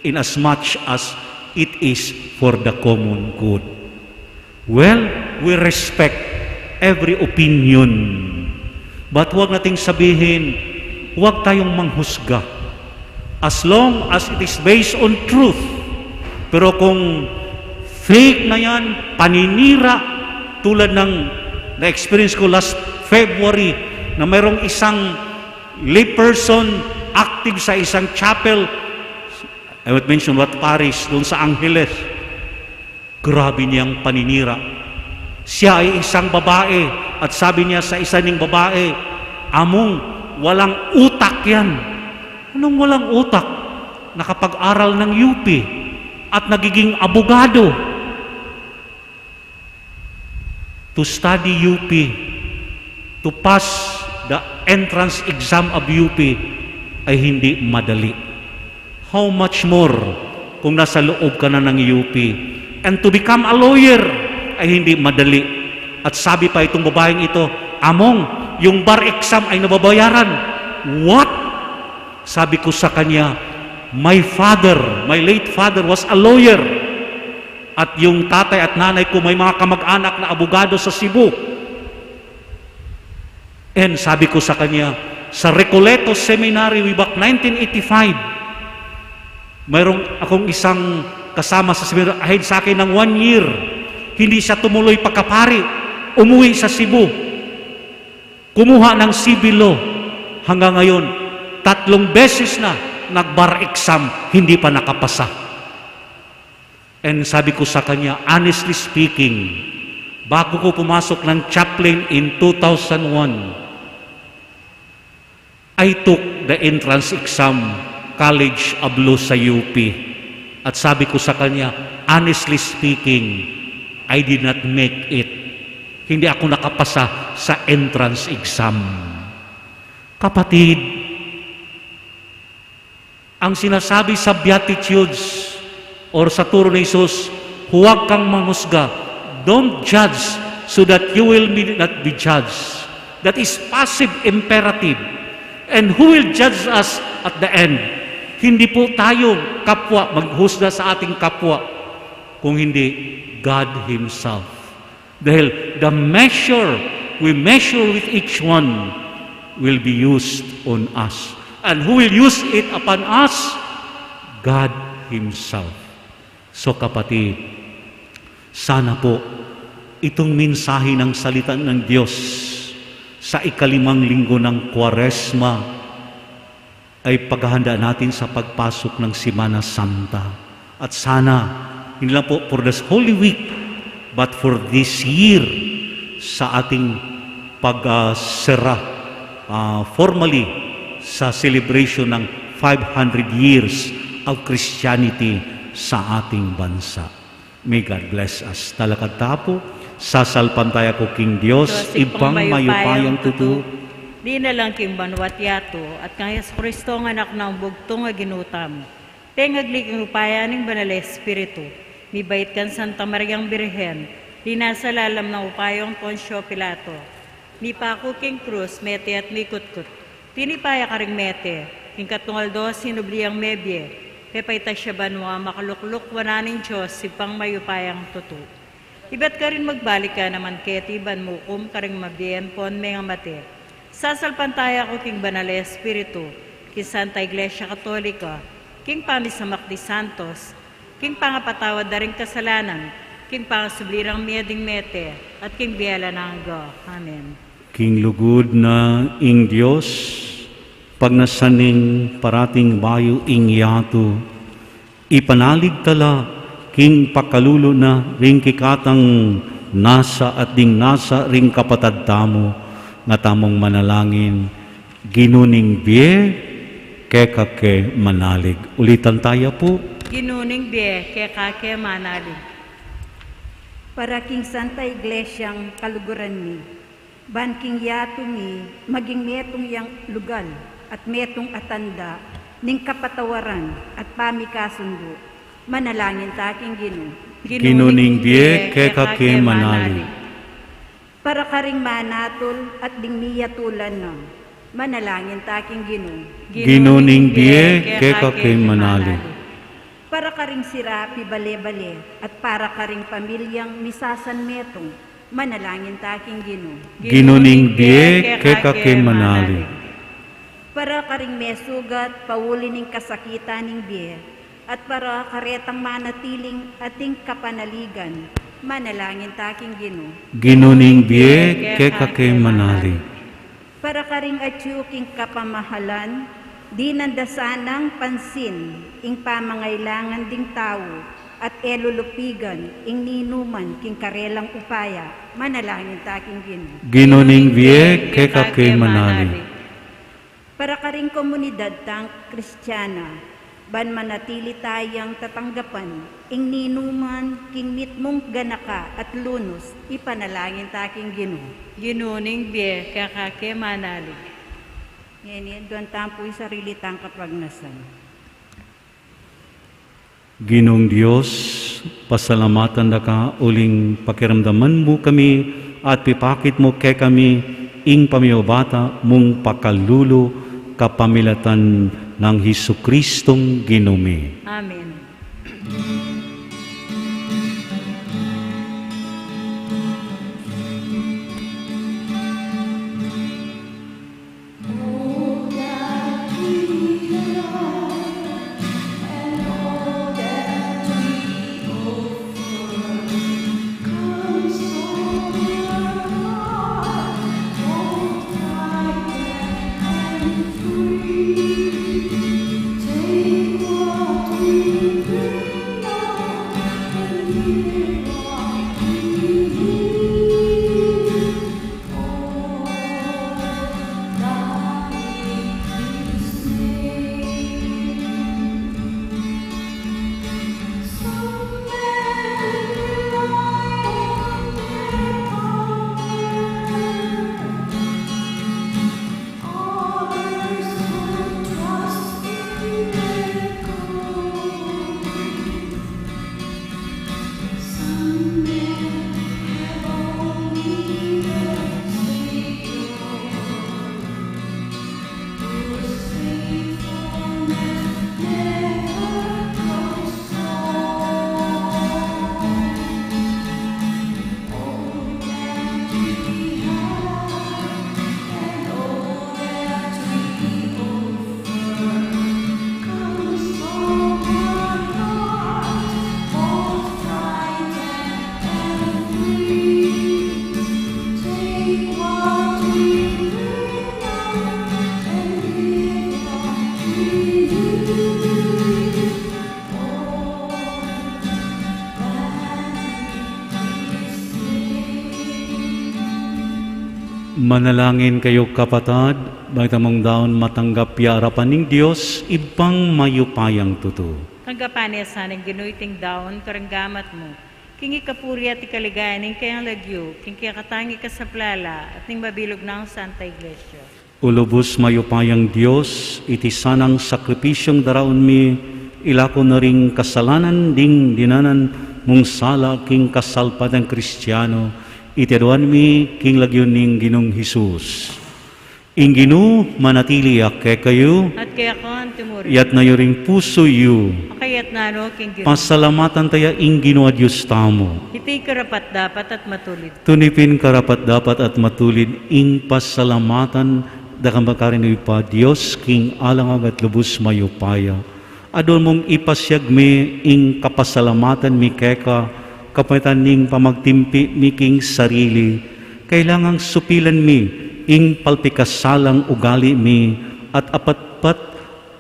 in as much as it is for the common good. Well, we respect every opinion. But huwag nating sabihin, huwag tayong manghusga. As long as it is based on truth. Pero kung fake na yan, paninira, tulad ng na-experience ko last February, na mayroong isang layperson active sa isang chapel, I won't mention what parish, doon sa Angeles. Grabe niyang paninira. Siya ay isang babae at sabi niya sa isa niyang babae, "Among, walang utak yan." Anong walang utak? Nakapag-aral ng U P at nagiging abogado. To study U P, to pass the entrance exam of U P ay hindi madali. How much more kung nasa loob ka na ng U P? And to become a lawyer ay hindi madali. At sabi pa itong babaeng ito, "Among, yung bar exam ay nababayaran." What? Sabi ko sa kanya, "My father, my late father was a lawyer. At yung tatay at nanay ko may mga kamag-anak na abogado sa Cebu." And sabi ko sa kanya, sa Recoletos Seminary way back nineteen eighty-five, mayroong akong isang kasama sa seminary, ahead sa akin ng one year. Hindi siya tumuloy pagkapari. Umuwi sa Cebu. Kumuha ng civil law. Hanggang ngayon, tatlong beses na nag-bar exam, hindi pa nakapasa. And sabi ko sa kanya, "Honestly speaking, bago ko pumasok ng chaplain in two thousand one, I took the entrance exam, College of Law sa U P." At sabi ko sa kanya, "Honestly speaking, I did not make it." Hindi ako nakapasa sa entrance exam. Kapatid, ang sinasabi sa Beatitudes or sa turo ni Jesus, "Huwag kang manghusga." Don't judge so that you will be, not be judged. That is passive imperative. And who will judge us at the end? Hindi po tayo kapwa, maghusga sa ating kapwa, kung hindi God Himself. Dahil the measure we measure with each one will be used on us. And who will use it upon us? God Himself. So, kapatid, sana po itong mensahe ng salita ng Diyos sa ikalimang linggo ng Kwaresma ay paghahanda natin sa pagpasok ng Semana Santa. At sana, hindi lang po for this Holy Week, but for this year, sa ating pag, ah, sera, ah, formally sa celebration ng five hundred years of Christianity sa ating bansa. May God bless us. Talakad ta pu, sasalpantaya ku king Dios, Dios, Ibpang Ibpang mayupayang mayupayang tutu. Tutu. Dinalang king banua't yatu, at kang Jesucristo nga Anak nang bugtung a Ginu tamu. Pengagli king upaya ning Banal a Espiritu, mibait kang Santa Mariang Birhen, dinasa lalam ning upaya nang Poncio Pilato, mipaku king krus, mete at mikutkut. Tinipa ya karing mete, king katlung aldo sinubli yang mebie, pepaitas ya banua, makalukluk wanan ning Dios, Ibpang mayupayang tutu. Ibat karin magbalik ya naman keti ban mukum karing mabie ampon mengamate. Sasalpantaya ku king Banal a Espiritu, king Santa Iglesia Katolika, king pamisamak di santos, king pangapatawad da ring kasalanan, king pangasubli rang mie ding mete, at king bie alang angga. Amen. King lugud na ing Dios, pagnasan ning parating bayu ing yatu, ipanalig tala king pakalulu na ring kekatang nasa at ding nasa ring kapatad tamu, nga tamung manalangin, Ginu ning bie, keka ke manalig. Ulitan taya pu. Ginu ning bie, keka ke manalig. Para king Santa Iglesiang kaluguran mi, ban king yatu mi maging metung yang lugal at metung a tanda ning kapatawaran at pamikasundu, manalangin ta king Ginu. Ginu ning bie, keka ke manalig. Para karing manatul at ding miyatulan na, manalangin ta king Ginu. Ginu ning bie, keka ke manalig. Para karing sira pibale-bale at para karing pamilyang misasanmetung, manalangin ta king Ginu. Ginu ning bie, keka ke manalig. Para karing mesugat pauli ning kasakitan ning bie, at para karetang manatiling ating kapanaligan, manalangin ta king Ginu. Ginu ning bie, keka ke manalig. Para karing atyu king kapamahalan, dinan da sanang pansin ing pamangailangan ding tau, at e lulupigan ing ninuman king karelang upaya, manalangin ta king Ginu. Ginu ning bie, keka ke manalig. Para karing komunidad tang Kristiana, ban manatili tayang tatanggapan ing ninuman king mitmung ganaka at lunus, ipanalangin ta king Ginu. Ginu ning bie, keka ke manalig. Ngeni, duan tamu pu ing sarili tang kapagnasan. Ginung Dios, pasalamatan da ka uling pakiramdaman mu kami at pipakit mu kekami ing pamibabata mung pakalulu kapamilatan nang Jesucristong Ginu mi. Amen. Manalangin kayu, kapatad, bang ita mung daun matanggap ya arapan ning Dios, Ibpang mayupayang tutu. Tanggapan na sana ning Ginu iting daun kareng gamat mu, king ikapuri at ikaligaya ning kayang lagyu, king kekatamung ikasaplala at ning mabilug nang Santa Iglesia. O lubus mayupayang Dios, iti sanang sakripisyung daraun mi, ilaku na ring kasalanan ding dinanan mung sala king kasalpantang Kristiano, iti aduan mi king lagyu ning Ginung Jesus. Ing Ginu manatili ya kekayu. At keka mu rin. Iyatas yu ring pusu yu. Akayatnan no king Ginu. Pasalamatan taya ing Ginu a Dios tamu. Iti karapat-dapat at matulid. Tune pin karapat-dapat at matulid ing pasalamatan da kang makarin Ibpa, Dios king alang angga at lubus mayupaya. Aduan mung ipasiag mi ing kapasalamatan mi keka, kapamilatan ning pamagtimpi mi king sarili. Kailangang supilan mi ing palpikasalang ugali mi at apatpat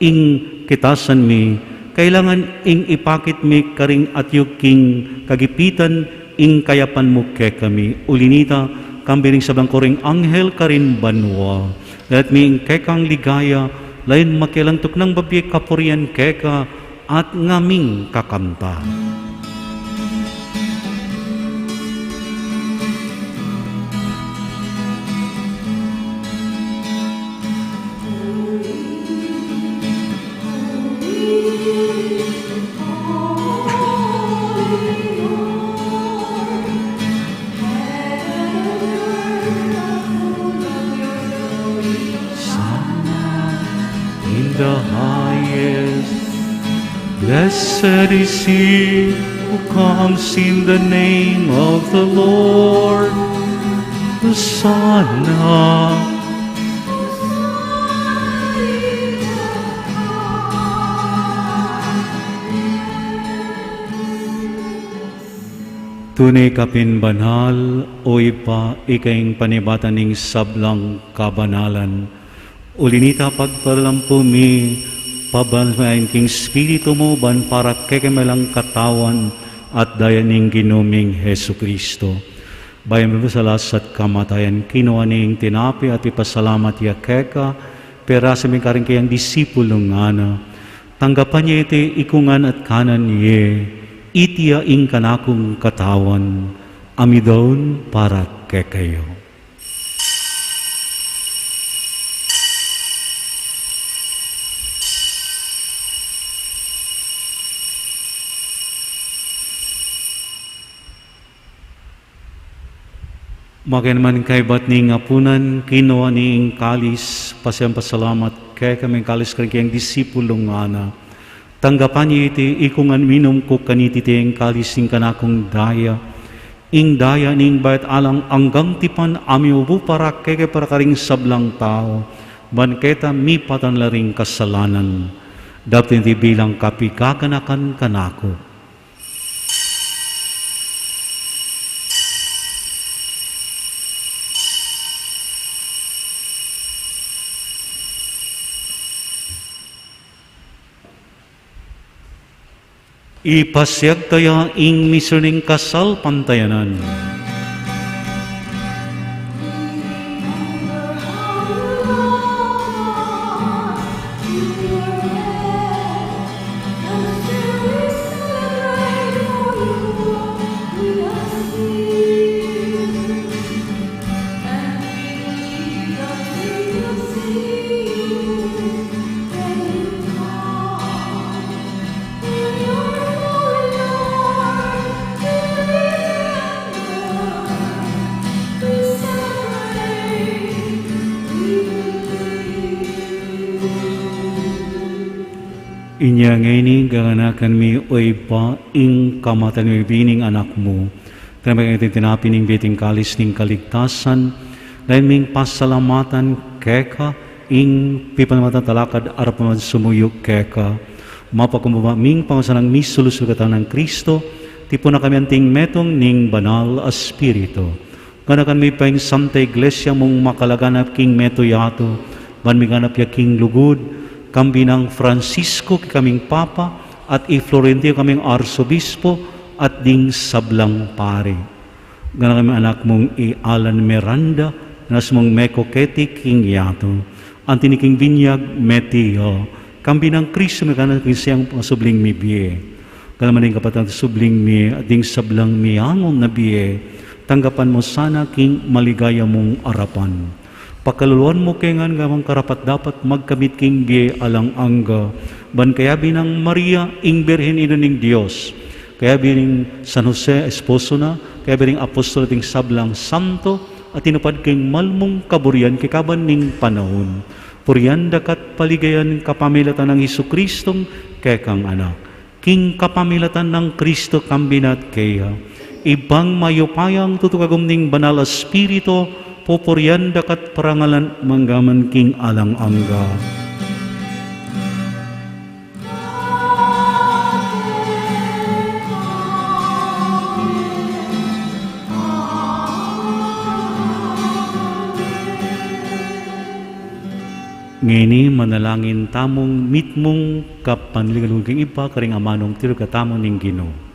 ing kitasan mi. Kailangan ing ipakit mi karing atiu king kagipitan ing kayapan mu kekami. Uli nita, kambe ning sablang koring anghel karin banua, lelet mi ing kekang ligaya, lalu makialang tuknang babie kapurian keka, at ngaming kakanta. Hosanna in the highest. Blessed is he who comes in the name of the Lord. Hosanna. Tune ka pin banal, O Ibpa, ika ing panibatan ning sablang kabanalan. Uli nita, pagparalampu mi, pabanal mi king Espiritu mu, ban para kekami lang katawan at daya ning Ginu ming Jesucristo. Bayu mipasalamat at kamatayan, kinua ne ing tinape at ipasalamat ya keka, perasa mi karing kayang disipulung ngana. Tanggapan ye iti ikungan at kanan ye, iti ya ing kanakung katawan, a midaun para kekayu. Makanyan man kaybat ning apunan, kinua ne ing kalis, pasiam pasalamat kekami ing kalis karing kayang disipulung ngana. Tanggapan ye iti ikungan, minum ku kaniti iti ing kalis ning kanakung daya, ing daya ning bayu at alang anggang tipan, a mibubu para kekayu at para karing sablang tau, ban keta mipatawad la ring kasalanan. Daptan ye iti bilang kapaganakan kanaku. Ipasiag taya ing misteryu ning kasalpantayanan. Inya ngeni, gaganakan mi, o Ibpa, ing kamatayan ning bie ning Anak mu. Tinape mu ing tinape ning bie at ing kalis ning kaligtasan, dayun ming pasalamatan keka ing pipasalamatan a talakad arapan man sumuyu keka. Mapakumbaba ming pangasalang misulu-sulu kekatang Kristo, tipunan na kami anting metung ning Banal a Espiritu. Ganakan mi pa ing Santa Iglesia mung makalaganap king metung yatu, ban miganap ya king lugud, kambe nang Francisco kekaming Papa, at i Florentino kekaming Arsobispo, at ding sablang pari. Ganakan mi anak mung i Alan Miranda, nanu mung meko keti king yatu. Anti na king binyag mete ya, kambe nang Kristo migana king siang pangasubling mibie. Ganakan mu ding kapatad a subling mie, at ding sablang miangu na bie, tanggapan mu sana king maligaya mung arapan. Pakaluluan mu ke ngan gawang karapat-dapat magkamit king bie alang angga, ban kayabe nang Maria, ing Birhen Indu ning Dios, kayabe ning San Jose, esposo na, kayabe ning apostol at ding sablang santo, a tinupad king malmung kaburian king kaban ning panaun. Purian da ka at paligayan kapamilatan nang Jesucristong kekang Anak. King kapamilatan nang Kristo, kambe na at keya, Ibpang mayupayang tutu kagum ning Banal a Espiritu, pupurian da ka at parangalan manggaman king alang angga. Ngeni manalangin tamung mitmung kapanligalugan king Ibpa karing amanung tiruk katamu ning Ginu.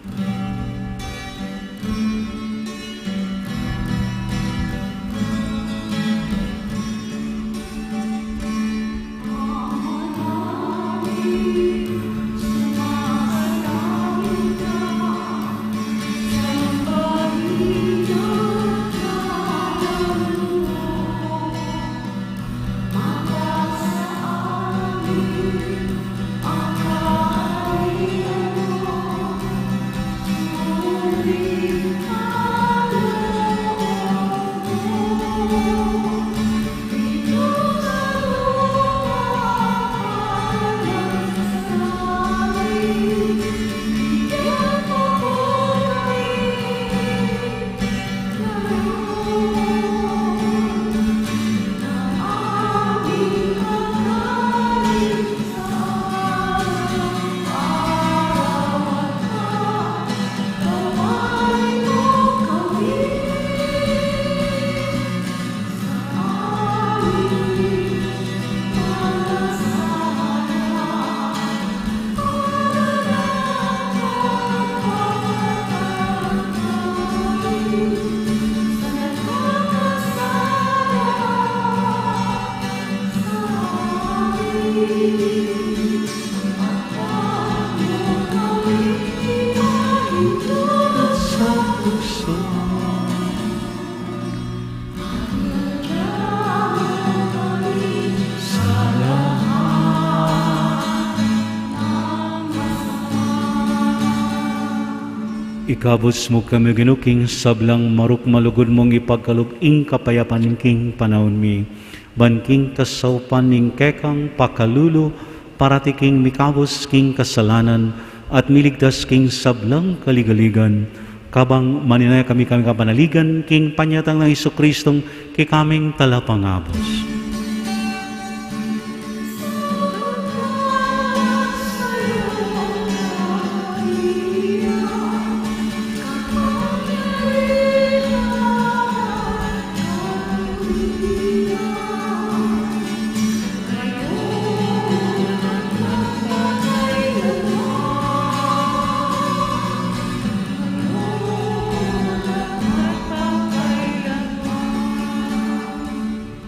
Ikabus mu kami, Ginu, king sablang marok malugud mung ipagkalub ing kapayapan king panaun mi. Ban king kasaupan ning kekang pakalulu, parati king mikabus king kasalanan, at miligtas king sablang kaligaligan. Kabang maninaya kami, kami kapanaligan, king panyatang nang Jesucristong kekaming Talapangabus.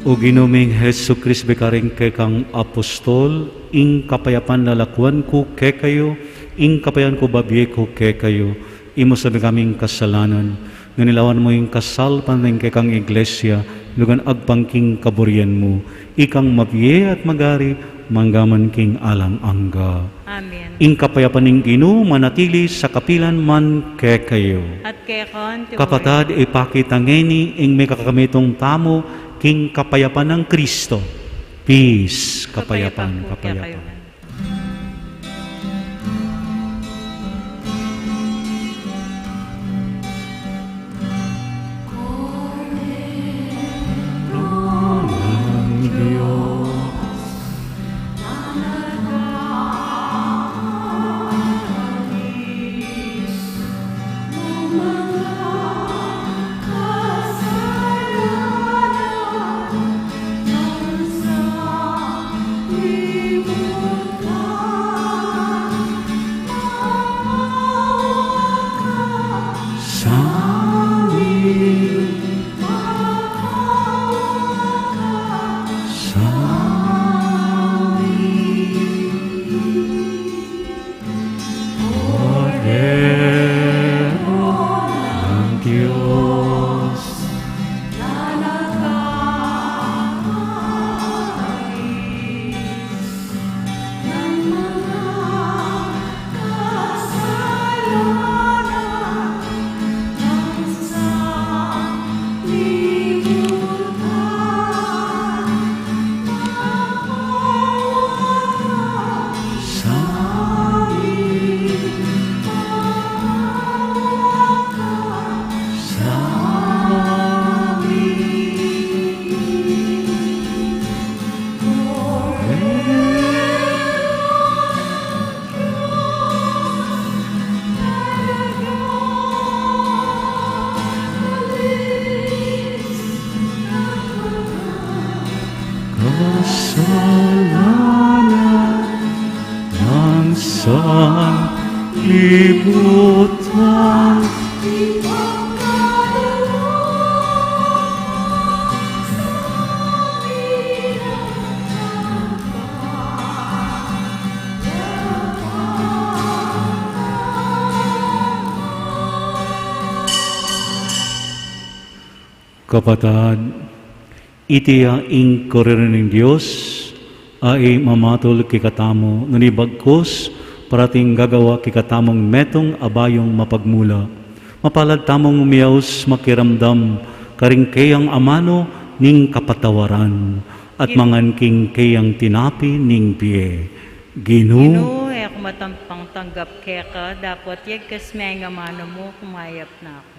O Ginu ming Jesucristo, bika karing kekang apostol, ing kapayapan lalakuan ku kekayu, ing kapayapan ku babie ku kekayu, e mu sa bikang kasalanan, nune lawan mu ing kasalpan ning kekang Iglesia, lugan agpang king kaburian mu, ikang mabie at magari, mangga man king alang angga. Amen. Ing kapayapan ning Ginu manatili sa kapilan man kekayu. At keka naman. Kapatad, ipakit ta ngeni ing mekakamitung tamu king kapayapan nang Kristo. Peace, kapayapan, kapayapan. Kordero ng Diyos. Kasalanan ng sanlibutan. Kapatad, iti ya ing Kordero ning Dios, a e mamatul kekatamu, nune bagkus parating gagawa kekatamung metung a bayung mapagmula. Mapalad tamung miyaus makiramdam karing keyang amanu ning kapatawaran at mangan king keyang tinape ning bie. Ginu, Ginu, e ku matampang tanggap keka, dapot yagkas me ing amanu mu, kumayap na ku.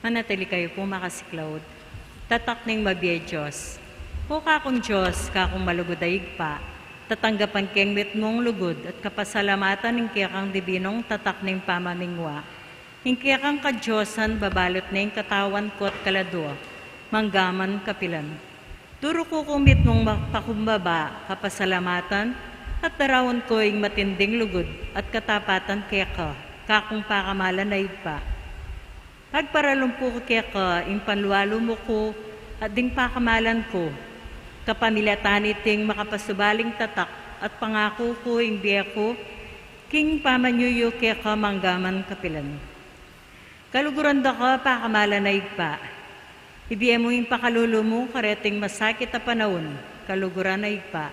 Manatili kayu pung makasiklaud. Tatak ning mabie Dios. O kakung Dios, kakung malugud a Ibpa, tatanggapan ke ing mitmung lugud at kapasalamatan ing kekang dibinung tatak ning pamamingwa. Ing kekang kadiosan babalut ne ing katawan ku at kaladua, manggaman kapilan. Turu ku kung mitmung ma-, pakumbaba, kapasalamatan, at daraun ku ing matinding lugud at katapatan keka, kakung pakamalan a Ibpa. Pagparalum pu ku keka ing panlualu mu ku at ding pakamalan ku, kapamilatan niting makapasubaling tatak at pangaku ku ing bie ku, king pamanyuyu keka manggaman kapilan. Kaluguran da ka, pakamalan a Ibpa. Ibie mu ing pakalulu mu kareting masakit a panaun, kaluguran a Ibpa.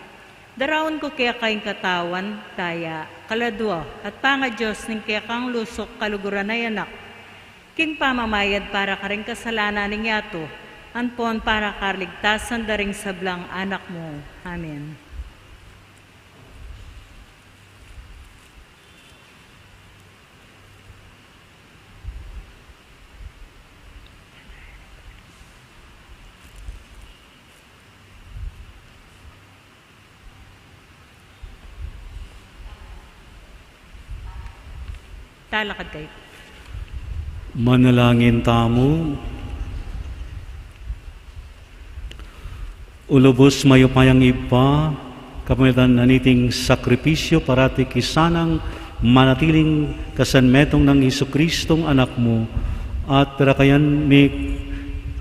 Daraun ku keka ing katawan, daya, kaladua, at pangaDios ning kekang lusuk, kaluguran a Anak, king pamamayad para karing kasalanan ning yatu, ampon para kaligtasan da ring sablang anak mu. Amen. Talakad kayu. Manalangin tamu. O lubus mayupayang Ibpa, kapamilatan na niting sakripisyu, parati ke sanang manatiling kasanmetung nang Jesucristong Anak mu, at perakayan mi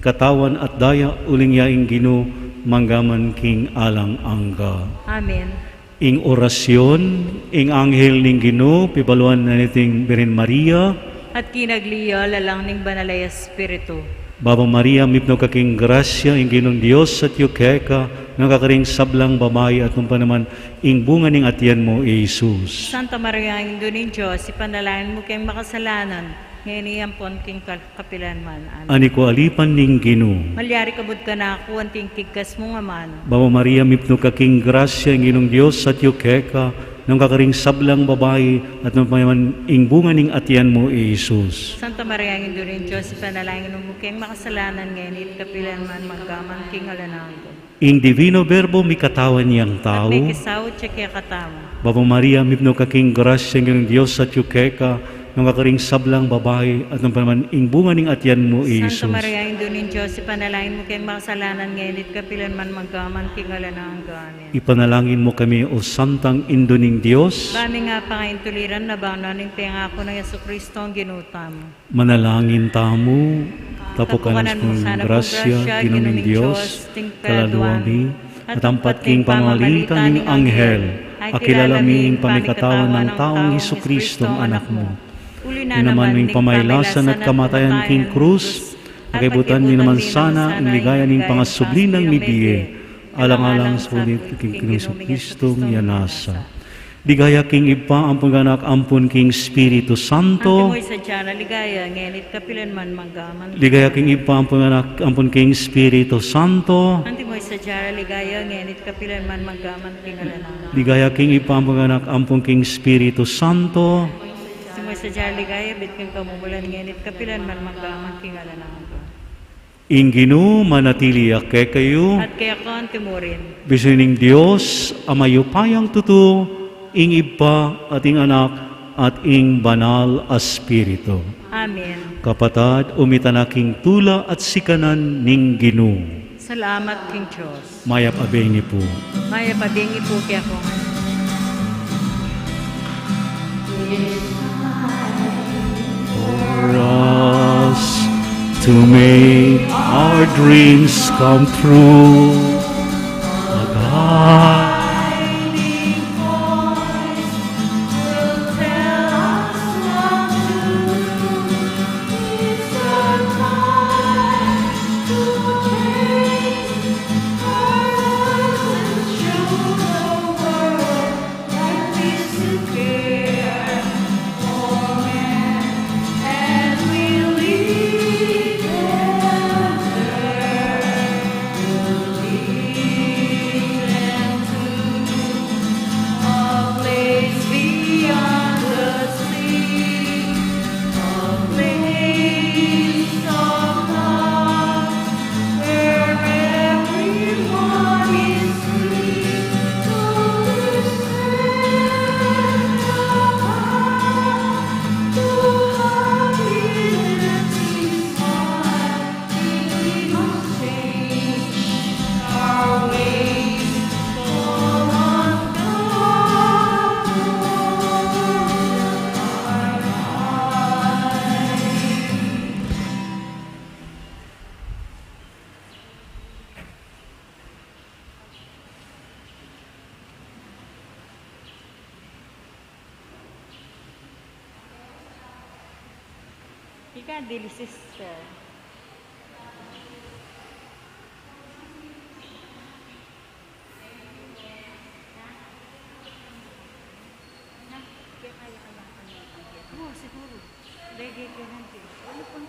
katawan at daya uling ya ing Ginu manggaman king alang angga. Amen. Ing orasyon, ing anghel ning Ginu, pibaluan na niting Birhen Maria. At kinagli ya lalang ning Banal a Espiritu. Baba Maria, mipnu ka king grasya, ing Ginung Dios atyu keka, nuan ka karing sablang babai at nuan pa naman ing bunga ning atian mu, i Jesus. Santa Maria, Indu ning Dios, ipanalangin mu keng makasalanan, ngeni ampon king kal-, kapilan man. Amen. Anti ku alipan ning Ginu. Malyari ka bud kanaku anting tigkas mung amanu. Baba Maria, mipnu ka king grasya, ing Ginung Dios atyu keka, nuan ka karing sablang babai, at nuan pa naman ing bunga ning atian mu, i Jesus. Santa Maria, Indu ning Dios, ipanalangin mu keng makasalanan, ngeni at kapilan man, manggaman king alang angga. Ing Divino Verbo mikatawan yang tau. At mekisaut ya kekatamu. Baba Maria, mipnu ka king grasya, ing Ginung Dios atyu keka, Nung akaring sablang babai, at nung pa naman ing bunga ning atian mu, Santa Jesus. Maria, Indu ning Dios, ipanalangin mu keng makasalanan, ngeni at kapilan man, mangga man king alang angga. Amen. Ipanalangin mu kami, O Santang Indu ning Dios. Ba ming apangaintuliran, nabang na ning pengaku nang Jesucristo, Ginu tamu. Manalangin tamu, tapukanan mu sana pung grasya, Ginu ming Dios, kaladua mi, at ampat king pamamalita ning anghel, akilala mi ing pamikatawan nang taung Jesucristo, Anakmu. Uli na naman ning pamailasan at kamatayan king krus, akibutan mi naman sana ing ligaya ning pangasubli nang mibie, alang-alang sa bulit king Jesucristo, ya nasa. Ligaya king Ibpa, ampun king Anak, ampun king Espiritu Santo. Antimo ing sadya na ligaya, ngeni at kapilan man, mangga man. Ligaya king Ibpa, ampun king Anak, ampun king Espiritu Santo. Antimo ing sadya na ligaya, ngeni at kapilan man, mangga man king alang angga. Ligaya king Ibpa, ampun king Anak, ampun king Espiritu Santo. Antimo ing sadya na ligaya, ibpa king kamumulan, ngeni at kapilan man, mangga man king alang angga. Ing Ginu manatili ya kekayu. At keka mu rin. Bistun ning Dios a mayupayang tutu, ing Ibpa at ing Anak at ing Banal a Espiritu. Amen. Kapatad, umitan na king tula at sikanan ning Ginu. Salamat king Dios. Mayap a bengi pu. Mayap a bengi pu kekongan. For us to make our dreams come true. A guiding voice will tell us what to do. It's our time to change. Let me secure for men and relieve them there. Lead them to a place beyond the sea, a place of love, where everyone is free to listen, to have liberty, smile. Ika dili, sister. Na, kaya kaya kaya kaya. Oo, siguro. Reggae ka lang din. Ano pang